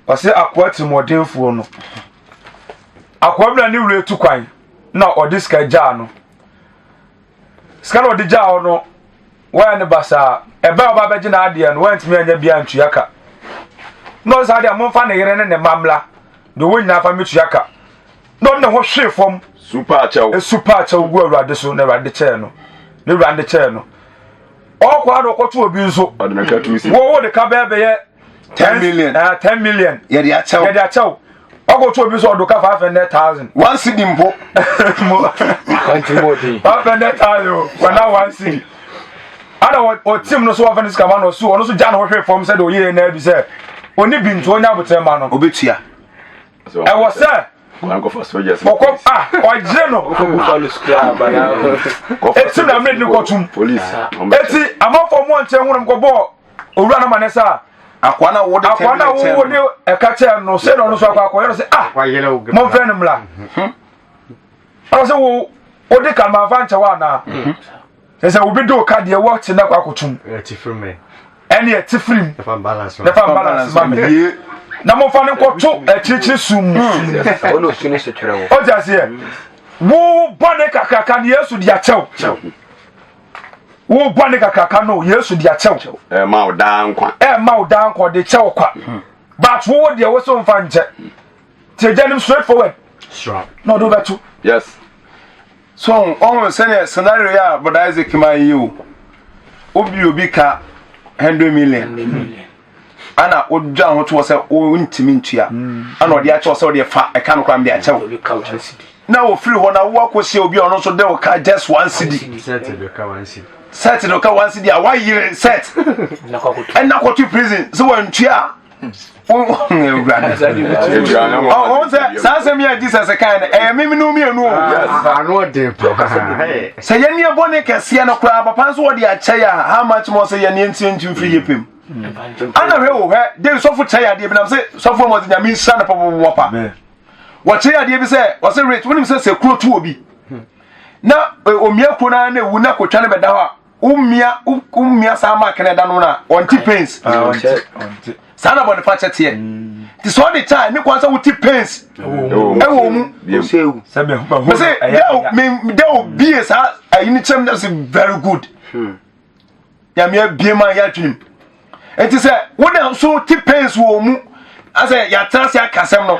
Ɔsɛ akoa tirimɔdenfoɔ no. Akoa bi na ne wura tu kwan na ɔde sika gyaa no. Sika na ɔde gyaa hɔ no, wɔyɛ ne basaa. Ɛbɛn a ɔba abɛgye n'adeɛ no, wɔntumi anya bi antua ka. Na ɔsɛ saa deɛ momfa ne yere ne ne mma mmra. Deɛ ɔwɔ nyinaa fa mmetua ka. Na ɔde ne ho hwee fam. Supa akyɛw. Supa akyɛw gu Awurade so na Awurade kyɛɛ no. Ne Awurade kyɛɛ no. Ɔkɔ ara na ɔkɔto obi nso. Ɔde ne ka tu si. Wɔwɔ de ka bɛɛ bɛyɛ. 10 million. 10 million. Yɛde akyɛw. Yɛde akyɛw. Ɔkɔto obi nso ɔde ka 500,000. One cedi mpo. 500,000 o. Wɔna one cedi. Ana ɔtim no so wɔfɛ no sika ma no so ɔno nso gya ne ho hwee fam sɛ deɛ ɔyɛ na abi sɛ ɔni bi nti ɔnya abotrɛ ma no. Obetua. Ɛwɔ sɛ ɔkɔ a ɔgyere no eti na mmerɛ ni kɔtum eti amanfoɔ mu ɔnkyɛn ho nom kɔbɔɔ owura no ma ne sa akoa na wo de akoa na wo de ɛka kyɛn no sɛ na ɔno nso akɔ akɔyɛ no sɛ ah mɔmfrɛ no mmla ɔno sɛ wo wode ka no mamfa nkyɛ wo anaa sɛ sɛ obi de wo ka deɛ wɔte na kɔ akɔtum ɛne ɛte firim na fa balance ma me na momfa no nkɔto akyirikyiri sum mu ɔte aseɛ wo bɔne kakraka no yesu de akyɛw wo bɔne kakraka no yesu de akyɛw ɛma wo daa nkwa ɛma wo daa nkwa ɔde kyɛw kwa but wo deɛ wo so mfa nkyɛ nti agya nim straight forward na ɔde wobɛto yes So ɔhu sɛdeɛ scenario yi a Brother Isaac ma yi o obi obi ka 100 million ana wodwa ho toɔ sɛ wontumi ntua ana ɔde akyɛw sɛ ɔde fa ɛka no koraa mede akyɛw na ofiri hɔ na woakɔhyia obi a ɔno nso de wo ka just one cedi set de wo ka one cedi a woayere set ɛna kɔto prison sɛ wantua a ɔhun sɛ saa asɛm yi a jesus kan no ɛyɛ mímu no mmienu o sɛ yɛn ni ɛbɔ ne kɛseɛ no koraa papa nso wɔde akyɛ yɛ a how much more sɛ yɛn ni nti nti nfiri yɛ pɛm ana hwɛ o hwɛ de sɔfo kyɛ yɛ adeɛ bi nam sɛ sɔfo mu ɔdze nyame nhyira no pɔpɔpɔpa wɔkyɛ yɛ adeɛ bi sɛ wɔsɛ rate wonim sɛ sɛ kuro tu obi na omia kuro no ara na ewu na kotwa no bɛda hɔ a womia womia saa mark na ɛda no na ɔnte pains ah, saa na bɔne fakyɛ teɛ mm. nti sɛ ɔde kyɛ a ne kwan sɛ wote pains ɛwɔ mu mese dɛ obie saa ayi no kyɛm na sɛ very good hmm. Nyame abie ma yɛ adwenem nti sɛ wode nso te pains wɔ mu asɛ yɛatena ase aka asɛm no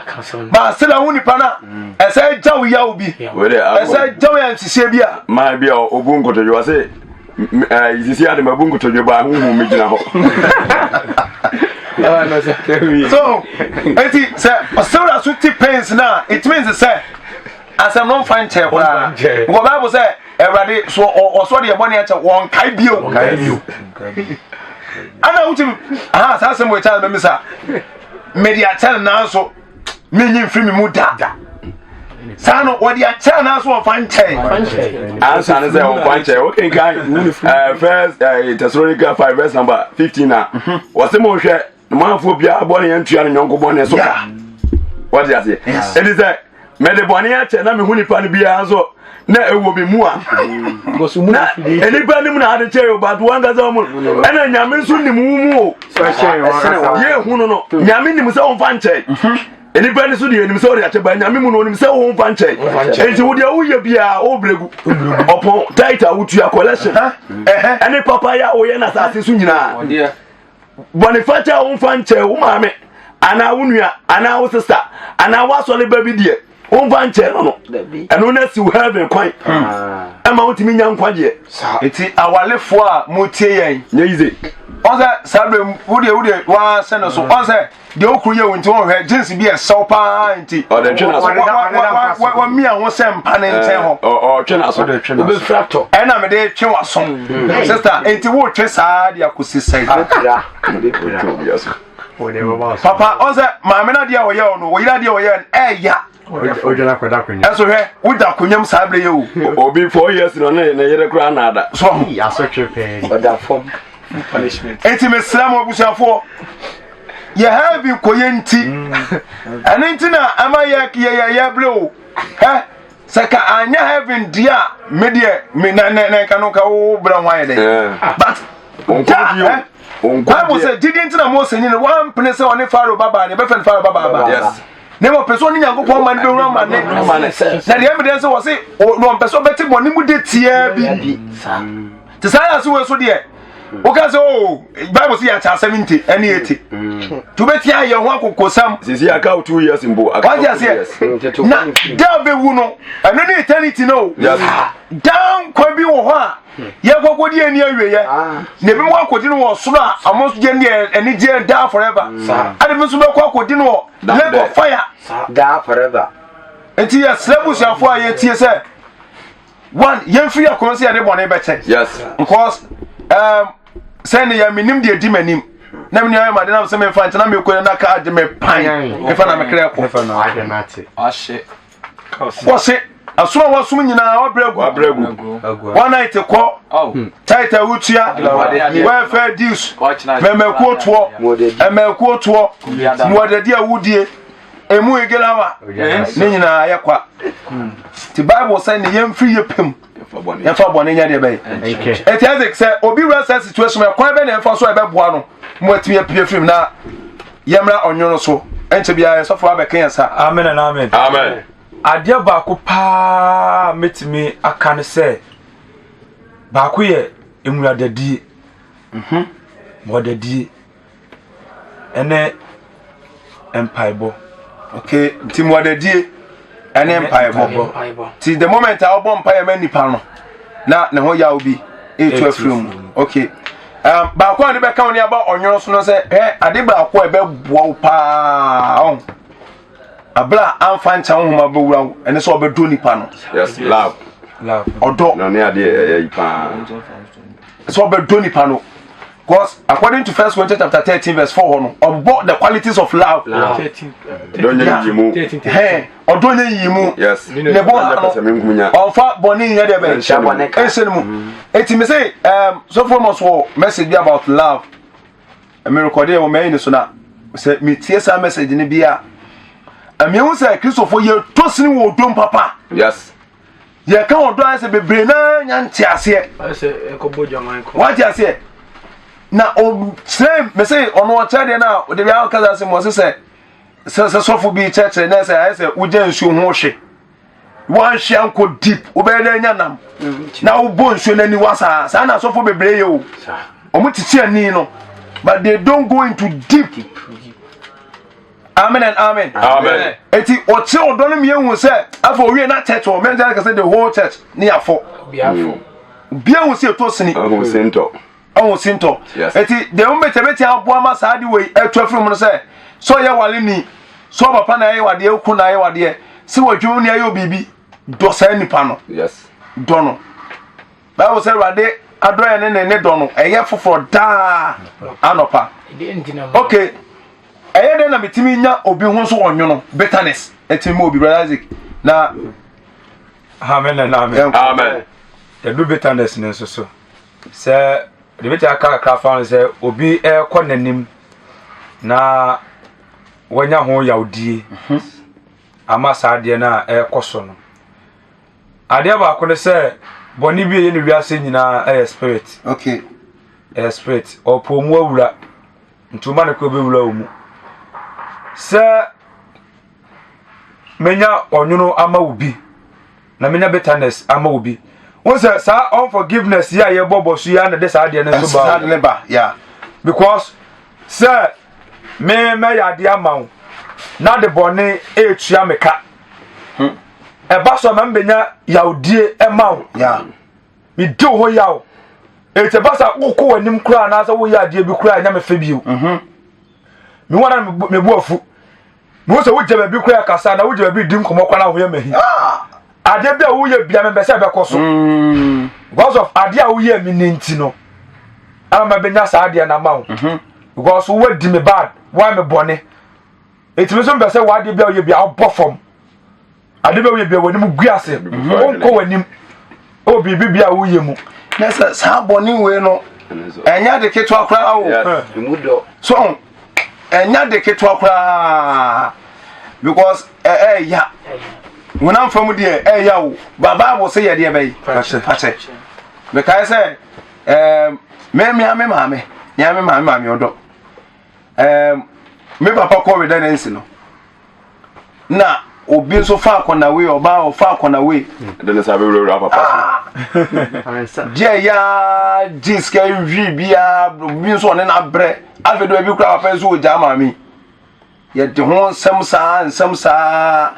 baasela wo nipa no a mm. ɛsɛ gya wo yaw bi ɛsɛ gya wo yɛ nhyehyɛ bi a maa bi a ɔbu nkotodwe wɔ se sisi ade mabu nkotodwe baa honhom mi gyina hɔ so eti sɛ ɔsewura so ti pains na it means sɛ asɛm no nfa nkyɛn koraa because bible sɛ awurade so ɔsɔ deɛ bɔne akyɛ wɔnkae bio ana wotim aha saa asɛm wɔ kyɛ mɛmi sa mede akyɛ no nanso menyi mfiri me mu da saa no wɔde akyɛ nanso wɔmfa nkyɛn ansa ne sɛ wɔmfa nkyɛn wokenkan eh, first eh, Thessalonica 5 verse number 15 a wɔse monhwɛ manfoɔ biara bɔne antua ne nyɔnko bɔne so ka wɔte aseɛ ɛnti sɛ mede bɔne akyɛ na mehu nipa no biara nso na ɛwɔ me mu a na nipa nim na ade kyɛ yɛ but wankasa mu ɛna nyame nso nim wo mu o yɛhu no no nyame nim sɛ womfa nkyɛe mhm. nipa ni so deɛ nim sɛ ɔde akyɛ ba nyame mu no onim sɛ womfa nkyɛe enti wo deɛ woyɛ biara wobrɛgu ɔpɔn title a wotua collection ɛne papa yɛ a woyɛ no asase so nyinaa bɔnefakyɛ a womfa nkyɛ wo maame. anaa wo nua anaa wo sista anaa woasɔre ba bi deɛ womfa nkyɛn no no ɛno no asiw heaven kwan hmm. ɛma wotumi nya nkwagyeɛ nti awalefoɔ a motie yɛn nyɛ yize ɔn sɛ saa berɛ wodeɛ wodeɛ woasɛ no so hmm. ɔn sɛ deɛ wokuru yɛ wo nti wɔhwɛ jeans bi ɛsɛw paa nti ɔde twe n'aso wamia ho sɛ mpa ne nkyɛn hɔ ɔtwe n'aso wobɛfira tɔ ɛna mede twe w'aso hmm. sista nti wotwe saa de akɔsi sɛn papa ɔn sɛ maame no adeɛ a ɔyɛ no ɔyere adeɛ a ɔyɛ no ɛɛya ɛnso hwɛ woda akonnwa mu saa berɛ yɛ o obi 4 years no ne ne yere koraa naada so ho ɔda fam enti mesrɛ mo abusuafoɔ yɛ heavy kɔyɛ nti ɛno nti na ɛma yɛ yɛ yɛ berɛ o hɛ sɛ ka anyɛ heaven deɛ a me deɛ me na na na nka no nka wo brɛ ho ayɛ dɛ but da ɛ bible sɛ gyidi nti na mose nyini wampene sɛ ɔne pharaoh babaa ne bɛfɛ no pharaoh babaa ba na mmom ɔpɛ sɛ ɔne nyankopɔn ma no bɛhunu amane na deɛ ɛmedɛ sɛ wɔ se ɔmpɛ sɛ ɔbɛte bɔne mu de tiaa bi te saa yɛ ase wei so deɛ woka sɛ o oh, bible sɛ yɛakyɛ asɛm nti ɛne ɛti nti wobɛtia ayɛ ho akokosɛm sisi aka wo 2 years mpo wagye aseɛ na da bɛwu no ɛno ne eternity no daa nkwa bi wɔ hɔ a yɛkɔkɔdi ani awieɛ ah. na ebi mu akɔdi no wɔ soro a ɔmo nso gye ne anigyeɛ daa forever ɛde bi nso bɛkɔ akɔdi no wɔ lake of fire daa forever nti yɛsrɛ busuafoɔ a yɛtie sɛ one yɛmfiri akoma sɛ yɛde bɔne bɛkyɛ yes because um, sɛ ne yɛ menim deɛ di m'anim na me nua yɛ made nam sɛ memfa nkyɛ na mekɔ na ka agye me pan mefa na mekrɛ kɔ wɔse asom a wɔsom nyinaa wabrɛ gu one night kɔ hmm. tight a wotua welfare dues mɛmɛkuo toɔ ɛmɛkuo toɔ muadadi a wodie emu egelawa ne nyinaa yɛ kwa nti bible sɛ ne yɛmfiri yɛ pam yɛmfa bɔne nyɛ deɛ bɛyɛ ɛti isaac sɛ obi wura saa situation ɛkwan bɛ na ɛmfa so a ɛbɛboa no ma watumi apue firim na yɛmmra ɔnwono so ɛnkyɛ biara yɛsɔfo abɛka yɛn sa amen and amen amen adeɛ baako paa mɛtumi aka ne sɛ baako yɛ mmuadadie mhm. mmuadadie ɛne mpaebɔ. Okay, nti mmuadadie ɛne mpaebɔ. Ti the moment a wɔbɔ mpaeɛ ma nipa no na ne ho yaw bi etu afiri mu. Okay. Um, baako a de bɛka wo ne aba ɔnwono so no sɛ ɛ ade baako a ɛbɛboa wo paa ɔn abira amfa nkyɛn wo homa bɛwura wo ɛne sɛ ɔbɛdɔ nipa no. Yes, love. Love. Ɔdɔ. Na ne adeɛ ɛyɛ yi paa. Sɛ ɔbɛdɔ nipa no. Because according to First Corinthians chapter 13, verse 4, no, ɔbɔ the qualities of love. Ɔdɔ nyɛ yiyi mu. Ɔdɔ nyɛ yiyi mu. Yes. Ne bo ha no. Ɔnfa bɔne nyɛ deɛ bɛn. Ɛnhyɛ ne mu. Eti mi se, um, so far must wɔ message bi about love. Mi recording wɔ mɛyi ne so na sɛ mi tie saa message ne bi a, ɛmi ehu sɛ Kristofo yɛ to sini wɔ odom papa. Yes. Yɛka ɔdɔ ayɛ sɛ bebree naa nya nte aseɛ. Wate aseɛ? Na ɔkyerɛ me sɛ ɔno ɔkyerɛ deɛ no a ɔde bi akasa sɛ mɔ sɛ sɛ sɛ sɔfo bi kyerɛkyerɛ na sɛ ayɛ sɛ wogya nsuo ho hwe wanhwe ankɔ deep wobɛyɛ dɛ anya nam na wobɔ nsuo no aniwa saa saa na asɔfo bebree yɛ o wɔn tete ani no but they don't go into deep. Amen and amen. Amen. Eti ɔkyerɛ ɔdɔ no mmienu sɛ afɔ owie na church wɔ mɛnta kɛsɛ the whole church ne afɔ. Obi ahu sɛ eto sini. Ɔhu sintɔ. Ɔhu sintɔ. Eti deɛ wɔn bɛtɛ bɛtɛ aboa ma saa de wei ɛtu afiri mu no sɛ sɛ ɔyɛ wale ni sɛ ɔpapa na ayɛ wadeɛ okun na ayɛ wadeɛ sɛ wɔadwuma ni ayɛ obibi dɔ saa nipa no. Yes. Dɔ no. Bible sɛ Awurade adɔeɛ ne ne ne dɔ no ɛyɛ foforɔ daa anɔpa. Okay, ɛyɛ dɛn na metumi nya obi ho nso ɔnwono bitterness ɛtumi ma obi brother Isaac na. Amen and amen. Amen. Yɛdu bitterness no nso so sɛ de bɛtumi aka kakra fa no sɛ obi ɛrekɔ n'anim na wanya ho yawdie mhm. ama saa adeɛ no a ɛrekɔ so no. Adeɛ baako ne sɛ bɔne bi a ɛyɛ no wiase nyinaa ɛyɛ spirit. Okay. Ɛyɛ spirit. Ɔpɔ mu awura. Nti woma no kɔ bɛwura wo mu. Sɛ menya ɔnwono ama wo bi na menya bitterness ama wo bi. Wo sɛ saa unforgiveness yi a yɛbɔ bɔ so yi a na de saa adeɛ no nso ba. Ba, yeah. Because sɛ. Me mɛyɛ adeɛ ama wo na de bɔne ɛretua me ka. Ɛba so a ma mbɛnya yawdie ɛma wo. Medi wo ho yaw. Eti ɛba sa wokɔ w'anim koraa anaasɛ woyɛ adeɛ bi koraa ɛnyɛ me fɛ bio. Me ho na me bo afu. Mehu sɛ wogya baabi koraa kasa na wogya baabi di nkɔmmɔ koraa na woyɛ mahi. Ah! Adeɛ bi a woyɛ bia mempɛ sɛ ɛbɛkɔ so. Because of adeɛ a woyɛ me ne nti no ama mabɛnya saa adeɛ no ama wo. Because woadi me bad, woayɛ me bɔne. Eti me nso mepɛ sɛ w'adeɛ bi a woyɛ bia wobɔ fam. Ade bɛ woyɛ bia w'anim gu ase. Wonkɔ w'anim ɛwɔ biribi bia woyɛ mu. Na sɛ saa bɔne wei no ɛnyɛ ade ketewa koraa o. So ɛnyɛ ade ketewa koraa because ɛɛya honam fam deɛ ɛɛya o ba Bible sɛ yɛ deɛ bɛyi fakyɛ. Mekae sɛ ɛɛm me me maame me maame maame ɔdɔ ɛɛm me papa kɔ redundancy no. na obi nso fa akɔna wei ɔbaa ɔfa akɔna wei. ɛde ne nsa bɛwurawura papa so. deɛ ya gye sika hwi biara obi nso ɔne n'abrɛ afei de ebi kura papa nso wɔ gya maame yɛde ho nsɛm saa nsɛm saa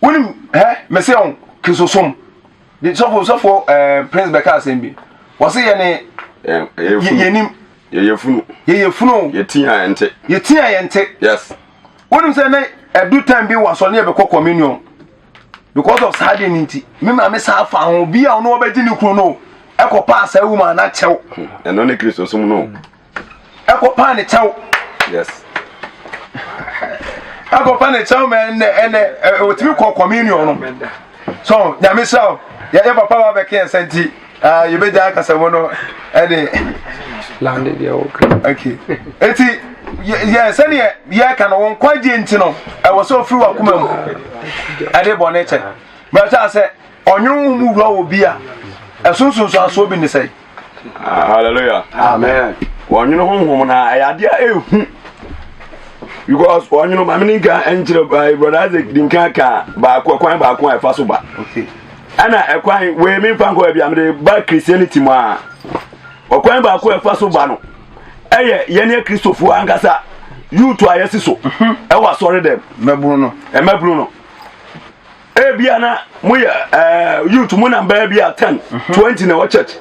wonim hɛ mese ɔn kisosom de sɔfo sɔfo ɛɛ prince bɛka asɛm bi wɔse yɛ ne yɛnim yɛyɛ funu yɛyɛ funu yɛti a yɛnte yɛti a yɛnte yes wonim sɛ ne ɛdu time bi wɔ asɔre ne yɛbɛkɔ communion because of saa deɛ no nti me maame saa fa ho bi a ɔno ɔbɛgye ne kunu no ɛkɔ paa saa wuma na kyɛw ɛno ne kristo som no ɛkɔ paa ne kyɛw yes ɛkɔ paa ne kyɛw ma ɛnɛ ɛnɛ ɔtumi kɔ communion no so nyame sɛ yɛyɛ papa wa bɛka yɛn sɛ nti Ah, yɛbɛgya akasamu no ɛde lande deɛ woka okay eti yɛ sɛdeɛ yɛka no wo nkwagye nti no ɛwɔ sɛ ofiri w'akoma mu ɛde bɔne kyɛ bɛkyɛ sɛ ɔnwene wo mu wura wɔ bi a ɛso nsonsoasoɔ bi ne sɛ ah, hallelujah amen wɔnwene honhom na ɛyɛ adeɛ a ɛhu because wɔnwene maame ne nka nkyerɛ eh, brother Isaac di nka ka baako kwan baako a ɛfa so ba okay ɛna ɛkwan wei mi nfa nkɔ baabi a mede ba christianity mu a ɔkwan baako a ɛfa so ba no ɛyɛ yɛne akristofoɔ ankasa youth a yɛsi so mhm. ɛwɔ asɔre dɛm mmɛbunu no mmɛbunu no ebia na moyɛ ɛɛ youth mo nam bɛyɛ bi a 10 mhm. 20 na ɛwɔ church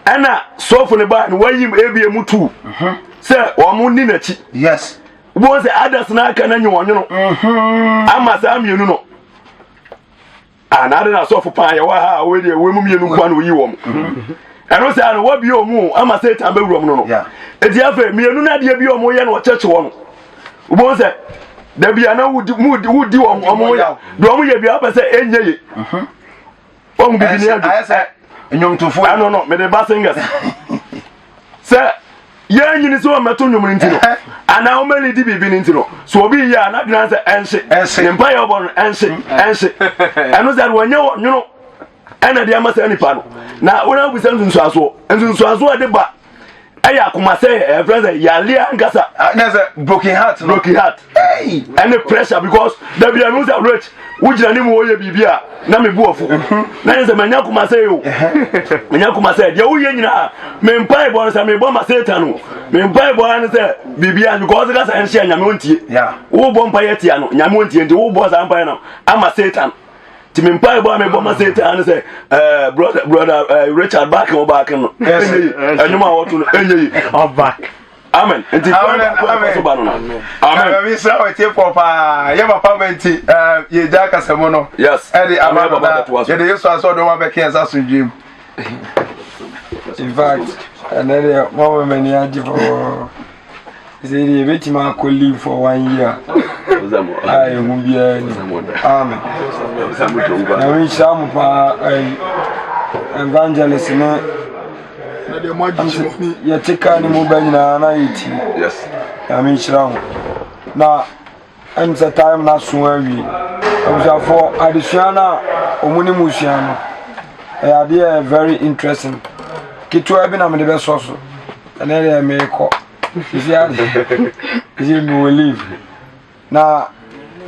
ɛna sɔfo ne ba no wayim ebia mu tu mhm. sɛ wɔn ni n'akyi yes wɔn sɛ others n'aka na nye wɔn nwono ama saa mmienu no. Ah, na ade na asɔfo paa yɛwɔ ha a wɔyɛ deɛ wɔn mu mmienu nkoa na oyi wɔn ɛno saa no wɔbie wɔn mu ama satan bɛwura mu no no eti afei mmienu no adeɛ bi a wɔyɛ no ɔkyɛkye wɔn wɔn sɛ dabi ana wudi wudi wudi wɔn wɔn yɛ deɛ wɔn yɛ bi apɛ sɛ enye ye wɔn bibi ni adu ayɛ sɛ nnwomtofoɔ ɛno no mede ba singers sɛ yɛn nyini sɛ wɔmmɛto nnwom no nti no anaa wɔmmɛlidi biribi no nti no so obi yɛ a n'adwene sɛ ɛnhye ne mpa yɛ ɔbɔ no ɛnhye ɛnhye ɛno sɛ wɔnyɛ wɔ nwono ɛna de ama saa nipa no na wɔn abisa nsunsuansoɔ nsunsuansoɔ de ba ɛyɛ akoma sɛ ɛfrɛ sɛ yale ankasa. Ah, na sɛ broken heart no broken heart ɛne pressure because dabi ɛnu sɛ rich wogyina ne mu wɔyɛ biribi a na me bu afu mhm. na yɛ sɛ manya kuma sɛ o manya kuma sɛ deɛ woyɛ nyinaa me mpae bɔ no sɛ mebɔ ma satan o me mpae bɔ no sɛ biribia because ka sɛ ɛnhyɛ nyame ɔntie wobɔ mpae atia no nyame ɔntie nti wobɔ saa mpae no ama satan nti me mpae bɔ a mebɔ ma satan no sɛ eh, brother brother eh, richard baake wɔ baake no ɛnyɛ yi ɛnwom a wɔto no ɛnyɛ yi amen nti kwan baako a ɛfa so ba no no amen ɛmi sra wɔ tie pɔ paa yɛ papa mɛ nti ɛɛ yɛ gya kasa mu no yes ɛde ama no na yɛde yesu asɔ de wɔn abɛka yɛn nsa so dwim. in fact ɛnɛ deɛ mama m'ani agye pɔɔ sɛ deɛ yɛbɛtumi akɔ leave for one year a ɛhu biara ni amen nyame nhyira mo paa evangelist ne yɛte kaa no mu ba nyinaa na yɛti nyame nhyira ho na ɛm sɛ time no aso awie abusuafoɔ adesua no a ɔmo ne mu sua no ɛyɛ adeɛ ɛyɛ very interesting ketewa bi na mede bɛsɔ so ɛnɛ deɛ meekɔ sisi ade sisi mewɔ leave Na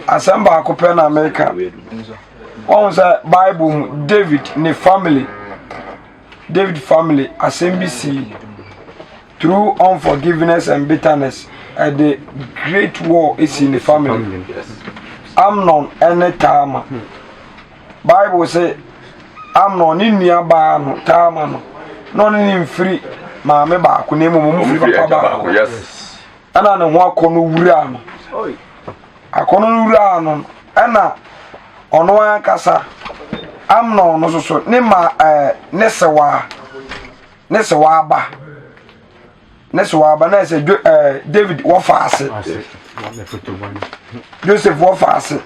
asɛm baako pɛ na meka. Wɔn sɛ Bible mu David ne family, David family asɛm bi sii. Through unforgiveness and bitterness, ɛde great war esi ne family. Amnon ne Tamar. Bible sɛ Amnon ne nua baa no Tamar no, na ɔne ne mfiri maame baako na mmom wɔn firi papa baako. Ɛna ne ho akɔnnɔ wuraa no. Akɔnnɔ no wuraa no ɛna ɔno ankasa Amnon no soso ne ma ɛɛ ne sewaa ne sewaa ba ne sewaa ba na ɛsɛ jo ɛɛ David wɔfa ase Joseph wɔfa ase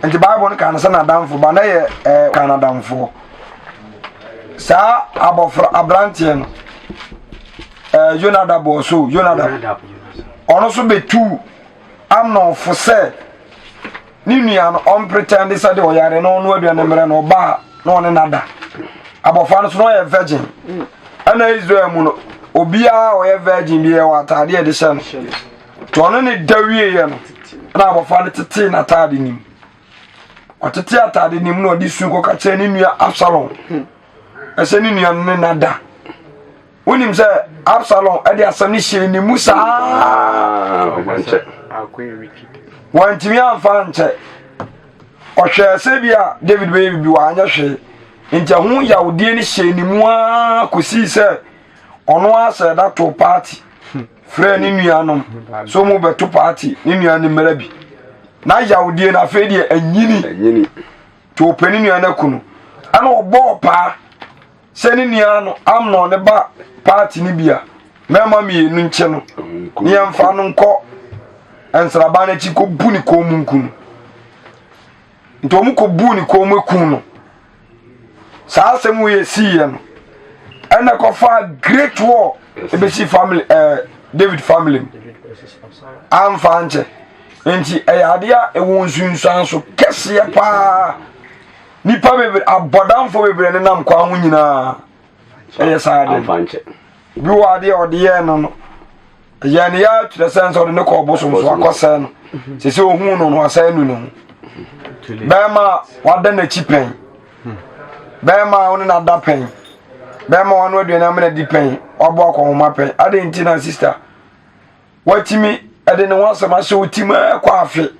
nti Bible no ka no sɛ n'adamfo ba na yɛ ɛɛ ka n'adamfoɔ saa abɔfra aberanteɛ no. ɛɛ Yonadab wɔ so Yonadab ɔno nso bɛtuu Amnon fo sɛ ne nua no ɔmpretɛnde sɛ de ɔyare na ɔno aduane mmerɛ no ɔbaa na ɔne nada abɔfra no so na ɔyɛ virgin ɛna Israel mu no obiara a ɔyɛ virgin bi ɛwɔ ataade a ɛde hyɛ no nti ɔno ne da wieɛ no na abɔfra no tetee n'ataade nim ɔtete ataade nim na ɔde su kɔka kyerɛ ne nua Absalom ɛsɛ ne nua no ne nada Wonim sɛ Absalom de asɛm no hyɛɛ ne mu saa. Wantumi amfa ankyɛ. Ɔhwɛɛ sɛ bi a David bɛyɛ biribi wanyɛ hwee. Nti ɛho yawdeɛ no hyɛɛ ne mu ara kɔsii sɛ ɔno ara sɛ ɛda too paati frɛ ne nuanom sɛ ɔmu bɛto paati ne nua no mmara bi. Na yawdeɛ no afei deɛ anyini. Nti ɔpɛ ne nua no aku no. Ɛna ɔbɔɔ paa. Sɛ ne nua no Amnon ne ba paati no bi a, mmarima mmienu nkye no ne yɛmfa no nkɔ nsraban no akyi kɔbu ne kɔn mu nku no. Nti wɔn kɔbuu ne kɔn mu ku no. Saa asɛm wei esiiɛ no, ɛna kɔfa great war ebesi family ɛɛ eh, David family mu. Amfa ankyɛ. Nti ɛyɛ adeɛ a ɛwɔ nsunsuanso kɛseɛ paa. Nnipa bebree, abɔdamfoɔ bebree nenam kwan ho nyinaa ɛyɛ saa ade no. Obi wɔ adeɛ a ɔde yɛɛ no no, ɛyɛ ne yɛ akyerɛ sɛ sɛ ɔde ne kɔ ɔbosom so akɔsɛe no. Sɛ sɛ ohun no no asɛe nu ne ho. Bɛrima a wada n'akyi pɛn, bɛrima a ɔne n'ada pɛn, bɛrima a ɔno aduane amena di pɛn, wabɔ akɔnhoma pɛn. Adɛn nti na sista watumi ɛde ne ho asɛm ahyɛ wo ti mu ɛkɔ afe?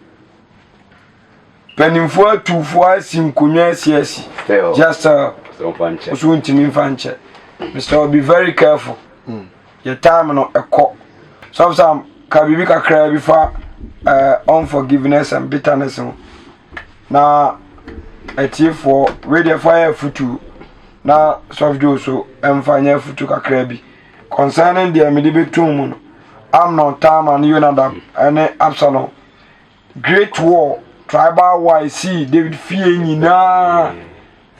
Mpanimfoɔ atufoɔ asi nkonnwa asiasi. Just uh, so ntumi nfa nkyɛ. Mr. Be very careful. Mm. Your time no ɛkɔ. Sometimes ka biribi kakra bi fa uh, unforgiveness and bitterness ho. Na atiefoɔ wei deɛ fa yɛ afutu na Sɔfo Joe so ɛmfa nyɛ afutu kakra bi concerning deɛ mede bɛtum mu no Amnon, Tamar ne Yonadab ne Absalom Great war, tribal war a esii David fie nyinaa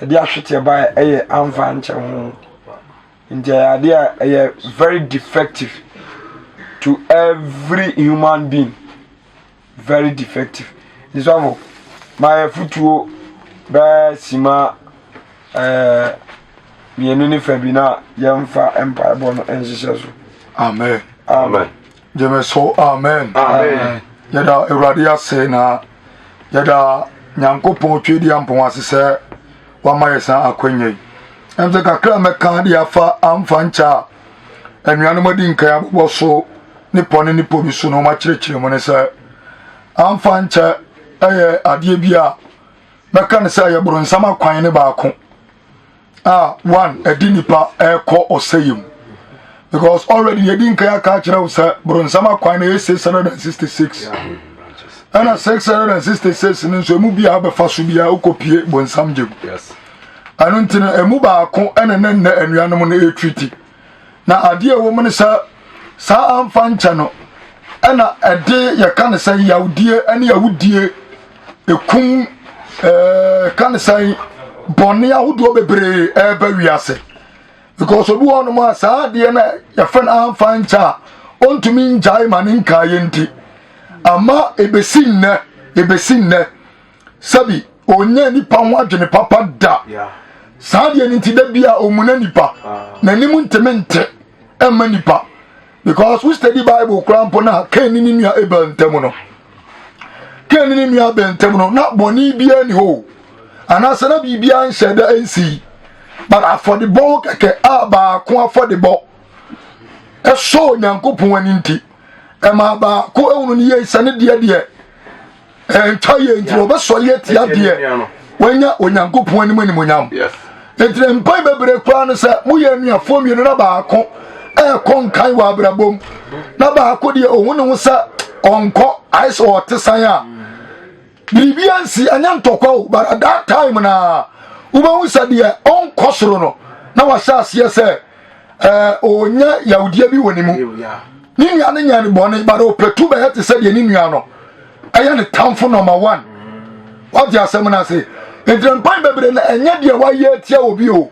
ɛde ahweteɛ baeɛ ɛyɛ amfa ankyɛ ho. Nti ɛyɛ adeɛ a ɛyɛ very defective to every human being. Very defective. Nti sɔfo, ma yɛ futuo bɛɛ sima ɛɛ mmienu ne fa bi na yɛmfa mpaebɔ no nhyehyɛ so. Amen. Amen. Gyeme so amen. Amen. Yɛda Awurade ase na yɛda Nyankopɔn Tweediampɔn ase sɛ wama yɛ saa akwanya yi. Ɛm sɛ kakra mɛka de afa amfa nkyɛ a anuanom adi nkan abobɔ so ne pɔ ne ne pɔ bi so na wɔakyerɛkyerɛ mu ne sɛ amfa nkyɛ ɛyɛ adeɛ bi a mɛka ne sɛ ɛyɛ boronsam akwan ne baako. a one ɛde nipa ɛkɔ ɔsɛyɛ mu because already yɛdi nkan aka akyerɛ wo sɛ boronsam akwan no ɛyɛ 666 ɛna 666 no nso ɛmu biara bɛfa so biara wokɔpie bonsam gye mu ɛno nti no ɛmu baako ɛna ne nnɛ anuanom no ɛtriti na adeɛ ɛwɔ mu no sɛ saa amfa nkyɛ no ɛna ɛde yɛka no sɛ yawdie ɛne awudie ekum ɛɛ ka ne sɛn bɔne ahodoɔ bebree ɛreba wiase because obi wɔ hɔnom a saa adeɛ no yɛfrɛ no amfa nkyɛ a ɔntumi ngyae ma ne nkaeɛ nti ama ebesi nnɛ ebesi nnɛ sɛbi ɔnyɛ nipa ho adwene papa da saa adeɛ no nti da bi a ɔmuna nipa ah. n'anim ntumi nte ɛmma nipa because wo study bible koraa mpo na Kain ne ne nua Abel ntam no Kain ne ne nua Abel ntam no na bɔne biara ni hɔ anaasɛ na biribiara nhyɛ da nsi but afɔdebɔ ho kɛkɛ a baako afɔdebɔ. ɛsɔ Onyankopɔn ani nti, ɛma baako ehunu ne yie sɛ ne deɛ deɛ ɛntwa yie nti wɔbɛsɔre atia deɛ wanya Onyankopɔn anim animonyam. Nti na mpae bebree koraa no sɛ moyɛ anuafoɔ mmienu na baako ɛrekɔ nkan wɔ abrabɔ mu na baako deɛ ohun ne ho sɛ ɔnkɔ ayɛ sɛ ɔte san a biribi ansi ɛnyɛ ntɔkwa o but at that time na wobɛhu sɛ deɛ ɔnkɔ soro no na wahyɛ aseɛ sɛ ɛɛ ɔnya yawdeɛ bi wɔ ne mu ne nua no nya ne bɔne but ɔpɛtu bɛyɛ te sɛ deɛ ne nua no ɛyɛ ne tamfo number one wate asɛm no ase nti mpan bebree na ɛnyɛ deɛ wayɛ atia obi o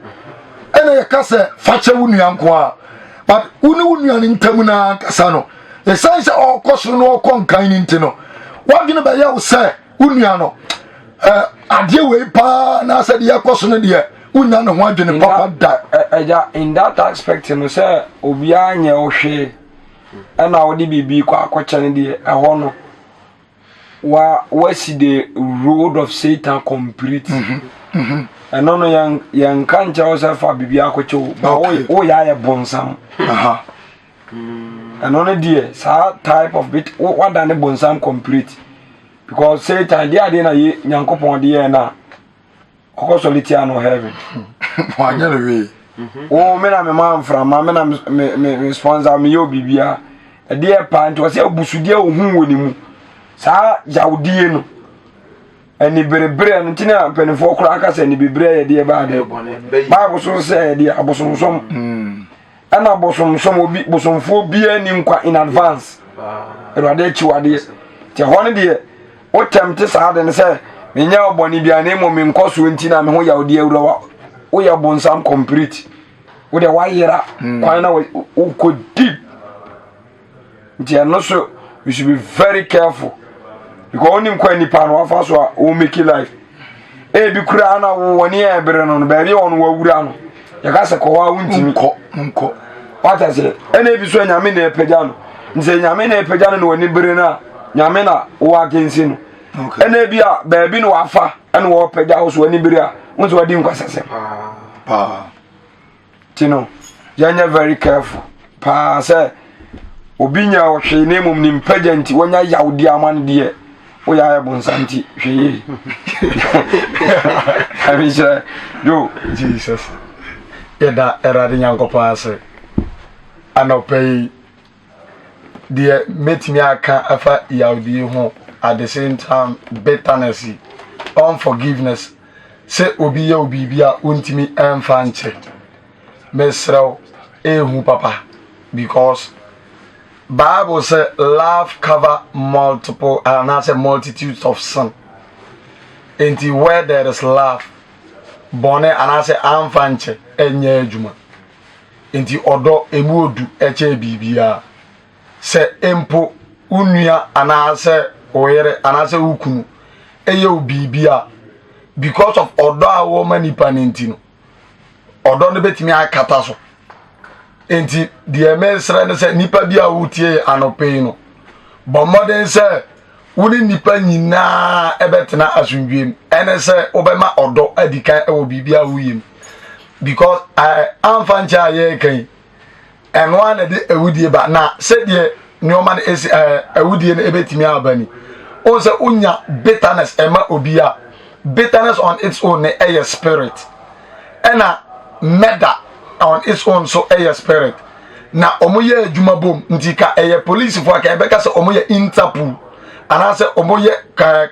ɛna yɛka sɛ fakyɛ wo nua nko a but wo ne wo nua no ntam no ankasa no ɛsiane sɛ ɔrekɔ soro no ɔrekɔ nkan no nti no wadwene bɛyɛ wo sɛ wo nua no adeɛ wei paa na sɛ deɛ ɛkɔ so no deɛ wonya ne ho adwene papa da. Ɛgya in that aspect no sɛ obiara nyɛ wo hwee ɛna wode biribi kɔ akɔkyɛ no deɛ ɛhɔ no wa wasi the road of Satan complete. Mhm, Ɛno no yɛn yɛnka nkyerɛ wo sɛ fa biribi akɔkyɛ o ba woyɛ ayɛ bonsam. Ɛno no deɛ saa type of bit wada ne bonsam complete because Satan deɛ adeɛ na yɛ Nyankopɔn de yɛɛ no a ɔkɔ sɔre tia no heaven. Wanyɛ no hwee. Wo me na me ma mframa me na me me me sponsor me yɛ obibia ɛdeɛ paa nti ɔsɛ abusudeɛ ohun wɔ ne mu saa yawdie no anibereberɛ no nti na mpanimfoɔ koraa ka sɛ anibereberɛ yɛ deɛ baa dɛ bible so sɛ ɛdeɛ abosomsom mm. ɛna bosomsom obi bosomfoɔ biara ni nkwa in advance awurade akyiwadeɛ nti ɛhɔ no deɛ wotɛm te saa de no sɛ menyɛ ɔbɔne biara na mmom menkɔ soɔ nti na me ho yawdeɛ awura wa woyɛ bonsam complete wode wayera mm. kwan na wokɔ deep nti ɛno so you should be very careful because wonim kwan nipa no wafa so a wo make life ebi koraa na wo wɔne yɛ bere no no baabi a wɔn wawura no yɛka sɛ kɔ hɔ a wontumi nkɔ nkɔ wata sɛ ɛna ebi so nyame na ɛpagya no nti nyame na ɛpagya no na wɔne bere no a nyame na wɔ agensi no ɛna ebi a baabi na wafa ɛna wɔpagya wo so wɔne bere a wo nso wadi nkwasasɛm paa Nti no, yɛnyɛ very careful paa sɛ obi nya ɔhwee na mmom ne mpagya nti wɔnya yawdi ama no deɛ woyɛ ayɛ bonsam nti hwɛ yie. Ɛmi kyerɛ yo. Jesus yɛda Awurade Nyankopɔn ase anɔpa yi Deɛ mɛtumi aka afa yawdie ho at the same time bitterness yi, unforgiveness, sɛ obi yɛ wo biribi a wontumi mfa nkyɛ. Mesrɛ wo, ɛhu papa because Bible sɛ love cover multiple anaasɛ multitudes of sin. Nti where there is love, bɔne anaasɛ amfa nkyɛ ɛnyɛ adwuma. Enti ɔdɔ, emu odu kyɛn biribiara. Sɛ mpo wo nua anaasɛ wo yere anaasɛ wo kunu yɛ wo biribi a, because of ɔdɔ a wɔma nipa no nti no, ɔdɔ no bɛtumi akata so. Enti deɛ mesrɛ ne sɛ nipa bi a wotie anɔpɛ yi no, bɔ mmɔden sɛ wo ne nnipa nyinaa ɛbɛtena asomdwoe mu ɛne sɛ wobɛma ɔdɔ adi kan wɔ biribi a woyɛ mu because eh, amfa nkyɛ a yɛreka yi ɛno ara na ɛde awudie ba na sɛdeɛ nneɛma no esi ɛɛ eh, awudie no ebɛtumi aba ni wɔn sɛ wonya bitterness ɛma obi a bitterness on its own ne ɛyɛ spirit ɛna murder on its own so ɛyɛ spirit na wɔn yɛ adwuma bom nti ka ɛyɛ polisifoɔ a ka ɛbɛka sɛ wɔn yɛ interpol anaasɛ wɔn yɛ ka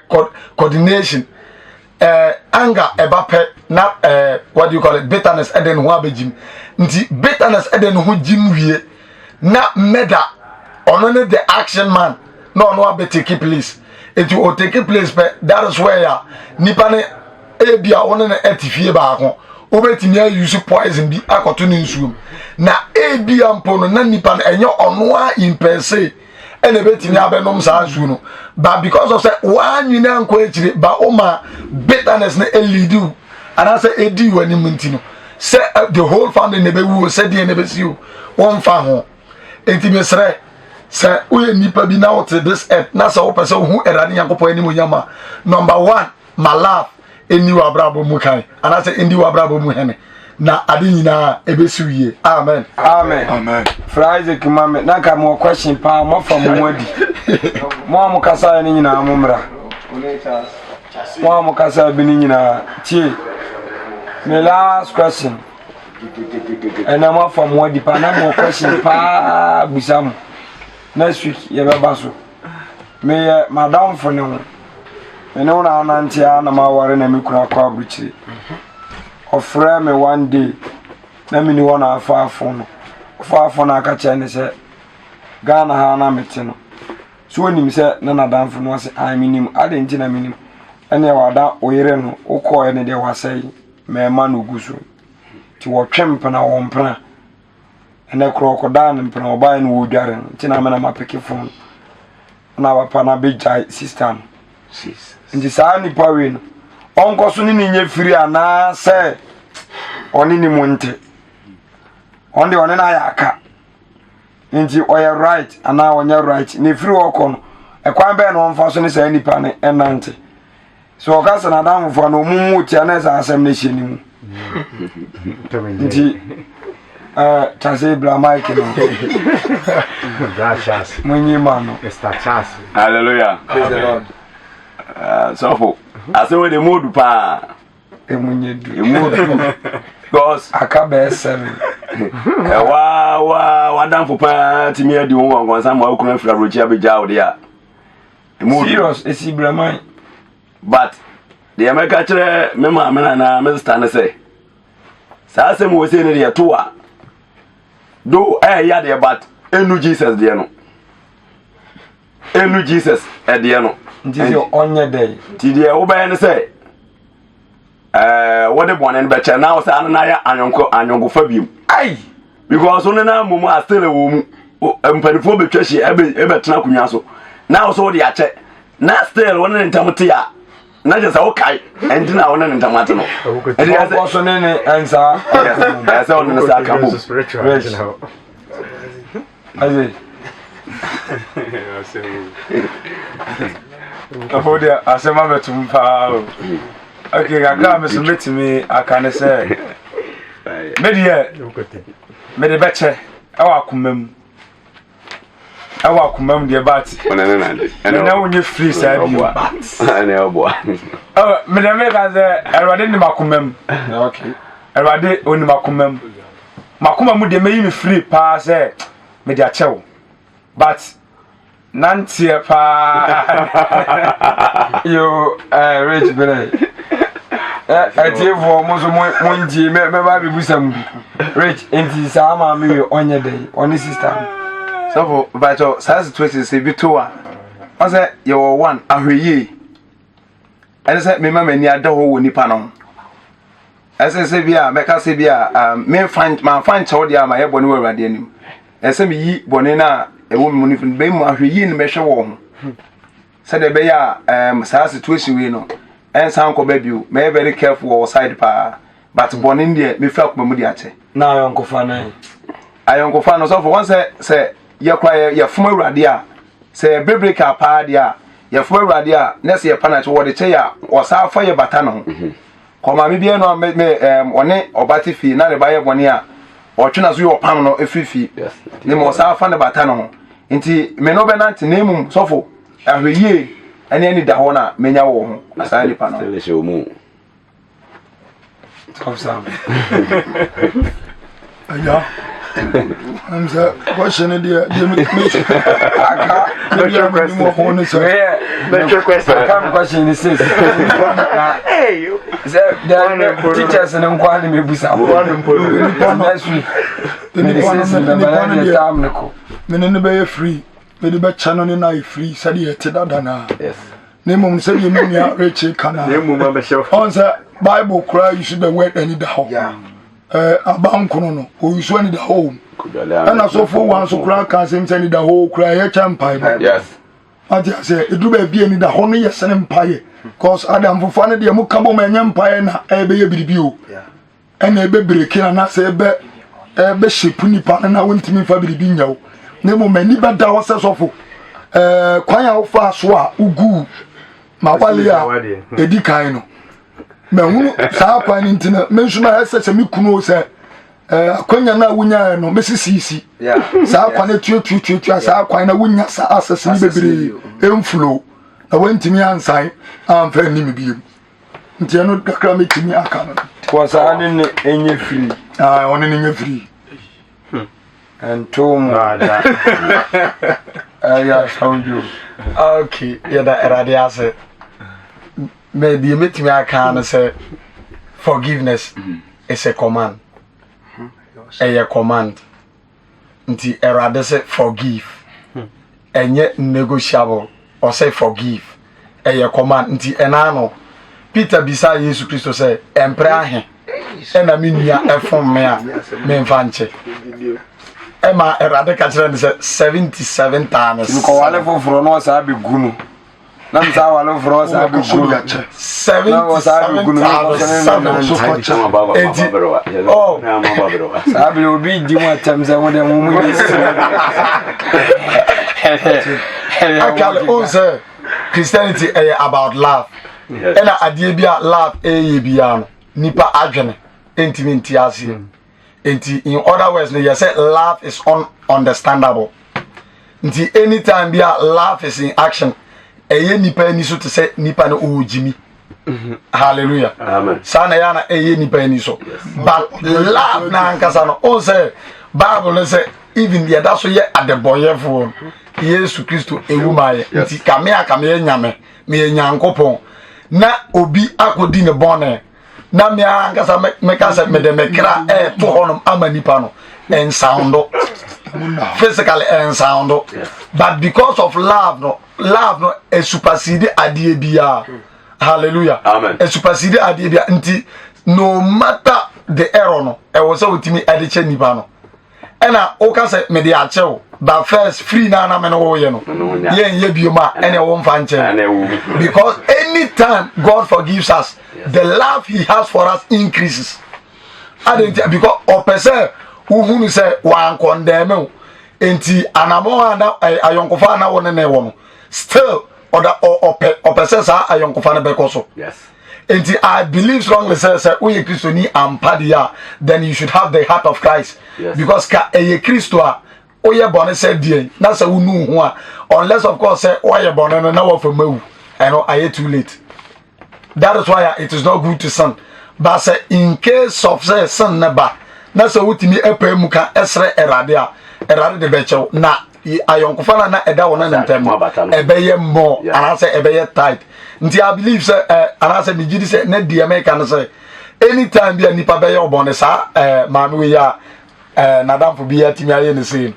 coordination ɛɛ anger ɛba pɛ na ɛɛ what do you call it bitterness ɛde ne ho abɛgyim nti bitterness ɛde ne ho gyim wie na murder ɔno ne the action man na ɔno abɛ take place nti o take place pɛ that is where a nipa ne ebi a ɔne no ɛte fie baako wobɛtumi ayusu poison bi akɔto ne nsuom na ebi a mpo no na nipa no ɛnyɛ ɔno a in per se ɛna ebɛtumi abɛnom saa nsuo no but because of sɛ wanyini ankɔ akyire ba woma bitterness no elidi wo anaasɛ edi w'anim nti no sɛ eh, the whole family na ɛbɛwu o sɛ deɛ na ɛbɛsi o wɔmfa ho enti mesrɛ sɛ woyɛ nipa bi na wote this earth na sɛ wopɛ sɛ wohu awurade nyankopɔn anim onyam a number one ma love ɛnni w'abrabɔ mu kan anaasɛ ɛndi w'abrabɔ mu hene. Na ade nyinaa ɛbɛsi yie. Amen. Amen. Amen. Fra Isaac ma me na nka mewɔ question paa moafa mo ho adi. Mo a mo kasaeɛ no nyinaa mo mmra. Mo a mo kasaeɛ bi no nyinaa tie. Me last question. Ɛnɛ moafa mo adi paa na mewɔ question paa bisa mo. Next week yɛbɛba so. Meyɛ madamfo ne ho. Me ne wo na anante a na maware na me kunu akɔ aburukyire. Ɔfrɛɛ me one day na menni hɔ na afaa fon no. Ɔfaa fon no aka kyerɛ ne sɛ Ghana ha na mete no. So onim sɛ na n'adamfo no ɔse ae menim. Adɛn nti na menim? Ɛneɛ wada wo yere no wokɔɔɛ no deɛ wasɛe mɛɛma no gu so. Nti wɔtwe mpena wɔ mpena. Ɛnɛ korɔ ɔkɔdaa no mpena ɔbaeɛ no wɔdware no nti na me na mapeke fon no. Na papa no abɛgyae sista no. Nti saa nipa wei no ɔnkɔ so ne ne nyɛ firi anaasɛ ɔne ne mu nte. Ɔno deɛ ɔne no ayɛ aka. Nti ɔyɛ right anaa ɔnyɛ right. Na ɛfiri hɔ kɔ no ɛkwan bɛn na ɔmfa so ne saa nipa no ɛnante. Sɛ ɔka sɛ n'adamfofoɔ no ɔmo mu tia na ɛsɛ asɛm no hyɛ ne mu. Nti ɛɛ kyase bra mic no. Munyi ma no. Mr. Charles. Hallelujah. Praise the Lord. Sɔfo, asɛm wei de mu odu paa. Emu nye du. Emu odu. Because aka bɛyɛ seven. Ɛwa wa wadamfo paa tumi adi wo nkɔnkɔnsa ma wokunu afiri aburokyi abɛgya wo de a. Emu odu. Serious esi braman. But deɛ mɛka kyerɛ me maame na na me sista ne sɛ saa asɛm wɔ sei no deɛ to a do ɛyɛ deɛ but ɛnu Jesus deɛ no. Ɛnu Jesus ɛdeɛ no. Nti sɛ ɔnyɛ dɛ. Nti deɛ wobɛyɛ ne sɛ ɛɛ wɔde bɔne no bɛkyɛ na wɔsɛ ano na ayɛ anyɔnko anyɔnkofa biom. Ai! Because wo ne no mmom a still wɔ mu. Mpanimfoɔ bɛtwa hyia ɛbɛ ɛbɛtena akonnwa so na wo so wode akyɛ na still wo ne ne ntam te a na kyerɛ sɛ wokae ɛnti na wo ne ne ntam ate no. Ɛnti ɛsɛ so ne ne ɛnsa. Ɛsɛ wo ne ne sa ka bom. Ase. Afo deɛ asɛm abɛtom paa o. Okay, kakra a me so mɛtumi aka ne sɛ me deɛ mede bɛkyɛ ɛwɔ akoma mu ɛwɔ akoma mu deɛ but mene wo nyɛ firi saa bio mede meka sɛ awurade nim akoma mu awurade onim akoma mu M'akoma mu deɛ mɛyi me firi paa sɛ mede akyɛ wo but nanteɛ paa. Yo, eh, Rich Bere. Atiefoɔ mo nso mo ntie mɛba abɛbusa mu bi. Rich, nti saa maame wei ɔnyɛ dɛn ɔne sista no. Sɔfo, bàtɔ saa situation sɛ ebi to a, ɔsɛ yɛwɔ one ahwɛyie. Ɛne sɛ mema m'ani ada hɔ wɔ nipa no ho. Ɛsɛ sɛ bi a mɛka sɛ bi a um, memfa mamfa nkyɛw deɛ a mayɛ bɔne wɔ Awurade anim. Ɛsɛ sɛ meyi bɔne no a ɛwɔ me mu no firi bɛn mu ahwɛ yie no mɛhwɛ wɔ ho. Sɛdeɛ ɛbɛyɛ a um, saa situation wei no ɛnsan nkɔba bio. Mɛyɛ very careful wɔ side paa. But bɔne no deɛ mefiri akoma mu de akyɛ. Na ayɔnkofa no Ayɔnkofa no sɔfo wɔn sɛ sɛ yɛkora yɛ yɛfom Awurade a sɛ yɛ biblical paa deɛ a yɛfom Awurade a na sɛ yɛpa no akyɛ wɔde kyɛ yɛ a wɔsan fa yɛ bata ne ho. Mhm. Kɔ maame bi ɛno a me me ɛɛm ɔne ɔba te fie na ne ba yɛ bɔne a ɔtwe na so yɛ ɔpam no efiri fie ne ma ɔsan fa ne bata ne ho nti me no bɛnante na emum sɔfo ahwɛ yie ɛne ani da hɔ na menya wɔ ho asaa nipa no. Agya, ɛm sɛ kɔhyɛ no deɛ deɛ aka deɛ menim wɔ ho ne sɛ aka me question ne sis na sɛ deɛ teachers no nkoa ne mebusa next week mede sis bɛbɛyɛ deɛ time ne kɔ mene ne bɛyɛ free mede bɛkyɛ no ne no ayɛ free sɛdeɛ ɛte dada no a na mmom sɛdeɛ me nua rekye ka no ɔn sɛ bible koraa use the word ani da hɔ aba nkono no ɔyusu ani da hɔ wom ɛna sɔfo wa nso koraa ka asɛm sɛ ani da hɔ koraa ɛyɛ kyɛ mpaebɔ ate asɛ ɛduru baabi ani da hɔ no yɛ sene mpaeɛ cause adamfofa no deɛ moka bɔ ma ɛnyɛ mpaeɛ na ɛbɛyɛ biribi o ɛna ɛbɛ breki anaasɛ ɛbɛ ɛbɛ shape nipa no na wontumi nfa biribi nyɛ wo na mmom ani bɛda hɔ sɛ sɔfo ɛɛ kwan a wofaa so a wogu ma wale a ɛdi kan no. Mahunu saa kwan no nti no, me nso ma ɛsɛ sɛ me kunu sɛ eh, akwanya no a wonyaeɛ no mesisiisi saa kwan no tuatuatuatua saa kwan na wonya saa asɛse no bebree ɛmfulo na woantumi ansan amfa anni me biom nti ɛno kakra mɛtumi aka no wɔ saa ne ne ɛnyɛ firi ɔne ne nyɛ firi Ɛntoo mu. Ɛyɛ asawdwo. Okay, yɛda Awurade ase. Mɛ deɛ mɛtumi aka no sɛ forgiveness is a command. Ɛyɛ command. Nti Awurade sɛ forgive. Ɛnyɛ negotiable. Ɔsɛ forgive. Ɛyɛ command. Nti ɛna no Peter bisaa Yesu Kristo sɛ ɛmprɛ ahe ɛna me nua ɛfom me a memfa nkyɛ. Ɛma Awurade ka kyerɛ no sɛ 77 times. Nkɔwale foforɔ na ɔsaa bɛgu no. Na mesa awale foforɔ ɔsaa bɛgu no. Na ɔsaa bɛgu no. 77 Enti oh saa bere obi di mu atɛm sɛ mo deɛ mo mu yɛ si. Actually, o sɛ Christianity ɛyɛ about love. Ɛna adeɛ bi a love ɛyɛ biara no nipa adwene ntumi nti aseɛ. Nti in other words no yɛ sɛ love is ununderstandable. Nti anytime bi a love is in action ɛyɛ nipa ani so te sɛ nipa no ɔwɔ gyimi. Hallelujah. Amen. Saa na ɛyɛ ana ɛyɛ nipa ani so. But love na ankasa no o sɛ Bible no sɛ even yɛda so yɛ adebɔyɛfoɔ no Yesu Kristo ewu maa yɛ. Nti kame a kame yɛ nyame meyɛ Nyankopɔn na obi akɔdi ne bɔne na me ankasa meka sɛ mede me kra ɛɛto hɔnom ama nipa no ɛnsoundo physically ɛnsoundo but because of love no love no ɛsupersede adeɛ biara hallelujah amen ɛsupersede adeɛ biara nti no matter the error no ɛwɔ sɛ wotumi ɛde kyɛ nipa no ɛna woka sɛ mede akyɛ wo but first free na na me ne woyɛ no yɛnyɛ biom a ɛne wo mfa nkyɛn because anytime God forgives us the love he has for us increases ade nti because ɔpɛ sɛ wohunu sɛ wankɔndɛme wo nti anamɔ a na ayɔnkofa a na wo ne ne wɔ no still ɔda ɔpɛ ɔpɛ sɛ saa ayɔnkofa no bɛkɔ so yes nti i believe strongly sɛ sɛ woyɛ kristoni ampa deɛ a then you should have the heart of christ yes. because ka ɛyɛ kristo a woyɛ bɔne sɛ deɛn na sɛ wonu ho a unless of course sɛ woayɛ bɔne no na woafa mu awu ɛno ayɛ too late that is why it is not good to sin but sɛ in case of sɛ sin ne ba na sɛ wotumi ɛpɛ mu ka ɛsrɛ awurade a awurade de bɛkyɛw na ayɔnkofa no na ɛda wɔn ne ntam no ɛbɛyɛ more anaasɛ ɛbɛyɛ tight nti i believe sɛ ɛ anaasɛ megye di sɛ ne deɛ meka no sɛ anytime bi a nipa bɛyɛ ɔbɔne saa ɛ maame wei a ɛ n'adamfo bi atumi ayɛ ne sei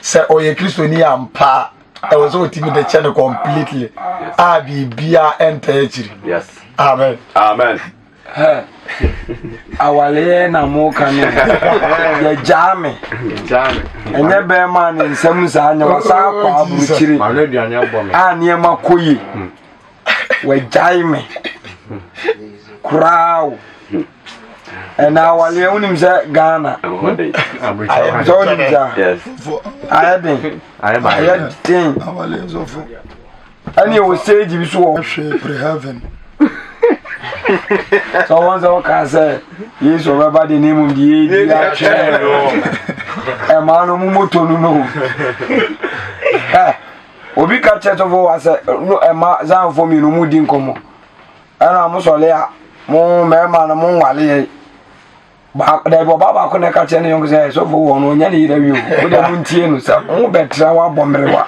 sɛ ɔyɛ kristoni ampa ɛwɔ sɛ ɔtumi de kyɛ no completely a biribiara ɛntɛ akyiri amen amen awaleɛ na moka no yɛgyaa me ɛnyɛ bɛrima ne nsɛm saa nyɛ wasa akɔ aburukyire a nneɛma kɔ yie hmm. wagyae me koraa o ɛna awaleɛ wonim sɛ ghana sɛ wonim sɛ ayɛ den ayɛ den ɛne ɛwɔ stage bi so wɔ hwɛ pre heaven sɛ wɔn sɛ wɔka sɛ yesu ɔbɛba de ne mmom deɛ yɛdi atwɛn no ɛmaa no mu moto no no ɛ obi ka kyerɛ sɔfo wa sɛ no ɛma zanfo mmienu mu di nkɔmmɔ ɛna mo sɔle a mo mmarima no mo nwale yɛ Baako, daabi, ɔbaa baako na ɛka kyerɛ ne yɔnko sɛ sɔfo wɔ no ɔnya ne yere awie o wode mo ntie no sɛ mo bɛtra hɔ abɔ mmerewa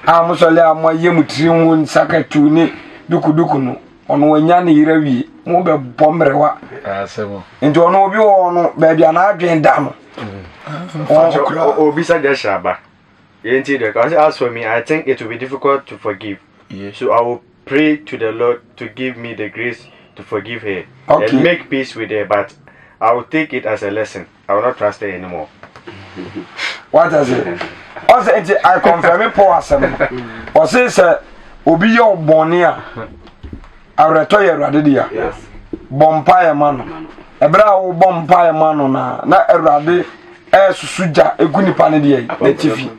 a mo sɔle a moayɛ mo tiri ho nsakatu ne dukuduku no ɔno ɔnya ne yere awie mo bɛbɔ mmerewa nti ɔno obi wɔ hɔ no baabi a n'adwen da no obisa just aba yɛnti dɛ as for me i think it will be difficult to forgive yeah. so i will pray to the lord to give me the grace to forgive her okay. and make peace with her but i will take it as a lesson i will not trust her anymore what is it ɔsɛ nti i confirm paul asɛm no ɔse sɛ obi yɛ ɔbɔne a awerɛtɔ yɛ awurade dea bɔ mpaeɛ ma no ɛberɛ a wobɔ mpaeɛ ma no na na awurade ɛresusu gya egu nipa no deɛ n'atifi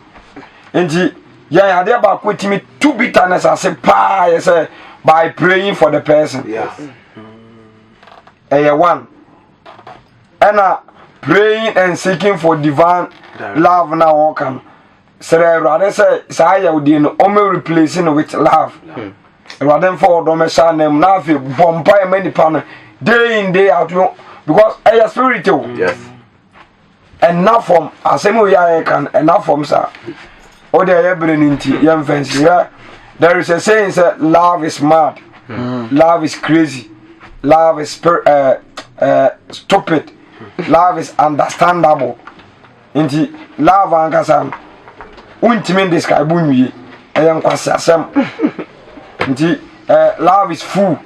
nti yɛn adeɛ baako etimi tu bitterness ase paa yɛ sɛ by praying for the person. Yes. Ɛyɛ one. Ɛna praying and seeking for divine love na wɔka no. Srɛ Awurade sɛ saa yawdie no ɔmɛ replace no with love. Hmm. Awurade mfa ɔdɔ mɛhyɛ anan mu na afei bɔ mpaeɛ ma nipa no day in day out because ɛyɛ spirit o. Yes. Ɛnna fam asɛm wo yɛ a yɛka no ɛnna fam saa. O de ɛyɛ bere no nti yɛmfa nsi hwɛ there is a saying sɛ love is mad mm. love is crazy love is uh, uh, stupid love is understandable nti love ankasa no wontumi ndescribe nwie ɛyɛ nkwaseasɛm nti uh, love is fool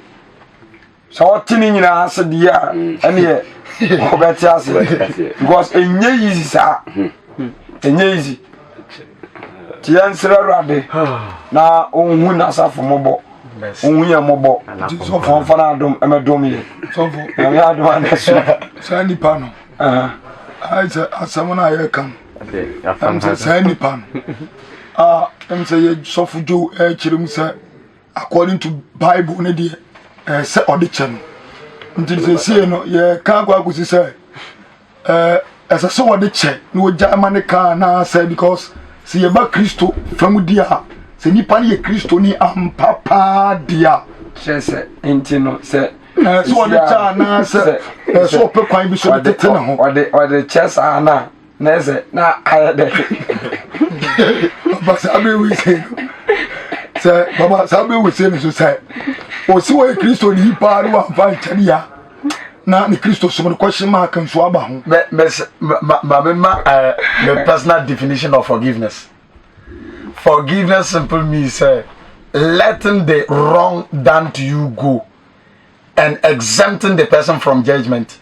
sɛ ɔte ne nyinaa ase deɛ a ɛneɛ ɔbɛte ase because ɛnyɛ easy saa ɛnyɛ easy nti yɛnsrɛ awurade na ɔnhu n'asafo mmɔbɔ ɔnhu yɛn mmɔbɔ ɔmfa no adom ɛmɛdom yɛ nyame adom anɛso saa nipa no ayɛ sɛ asɛm no a yɛka no ɛm sɛ saa nipa no a ɛm sɛ yɛ sɔfo dwo ɛkyerɛ mu sɛ according to bible no deɛ ɛɛ sɛ ɔde kyɛ no nti sɛsie no yɛka akɔ akɔsi sɛ ɛɛ ɛsɛ sɛ wɔde kyɛ na wɔgya ma ne ka anaasɛ because sɛ yɛba kristo fam di a sɛ nipa no yɛ kristo ni ampa paa di a kyerɛ sɛ nti no sɛ ɛɛ sɛ wɔde kyɛ anaasɛ ɛɛ sɛ ɔpɛ kwan bi so de tete ne ho ɔde ɔde kyɛ saa na na ɛsɛ na ayɛ dɛ. papa saa bɛ wei se no sɛ papa saa bɛ wei se no so sɛ ɔsi wɔ yɛ kristo ni paa ne wamfa nkyɛn ya na ne kristo som no kɔhye mark nso aba ho. mɛ mɛ ma ma me ma ɛɛ my personal definition of forgiveness forgiveness simply means uh, letting the wrong done to you go. and exempting the person from judgment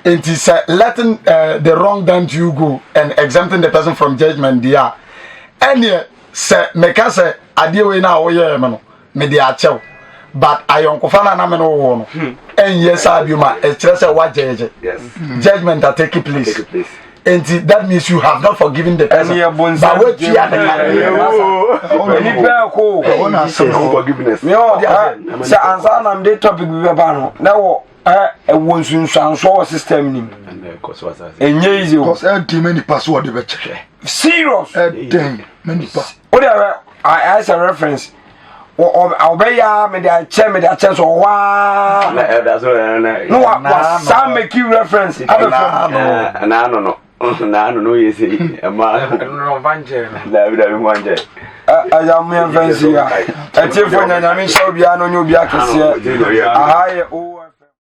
nti sɛ letting uh, the wrong done to you go and exempting the person from judgment deɛ a ɛneɛ sɛ meka sɛ adeɛ wei no a woyɛɛ me no mede akyɛw but ayɔnkofa no a na me no wowɔ no hmm. ɛnyɛ saa bio ma ɛkyerɛ sɛ woagyɛgye judgment a take place nti that means you have not forgiven the person but wetua ne ka nipa ɛko sɛ ansa na mede topic bi bɛba no na wɔ ɛwɔ nsunsuansoɔ wɔ system nim ɛnyɛ easy o ɛden ma nipa so ɔde bɛkyɛ serious ɛden ma nipa o de ɛwɛ ayɛ sɛ reference ɔbɛyɛ a mede akyɛ mede akyɛ so ɔhɔ a na wasan make reference abɛfam naano no naano no yɛ sei ɛma dabi dabi ho ankyɛ ɛyà mo yɛn fɛn si ya ɛtiefo nyanyame nhyɛ obiara na onye obiara kɛseɛ aha yɛ o.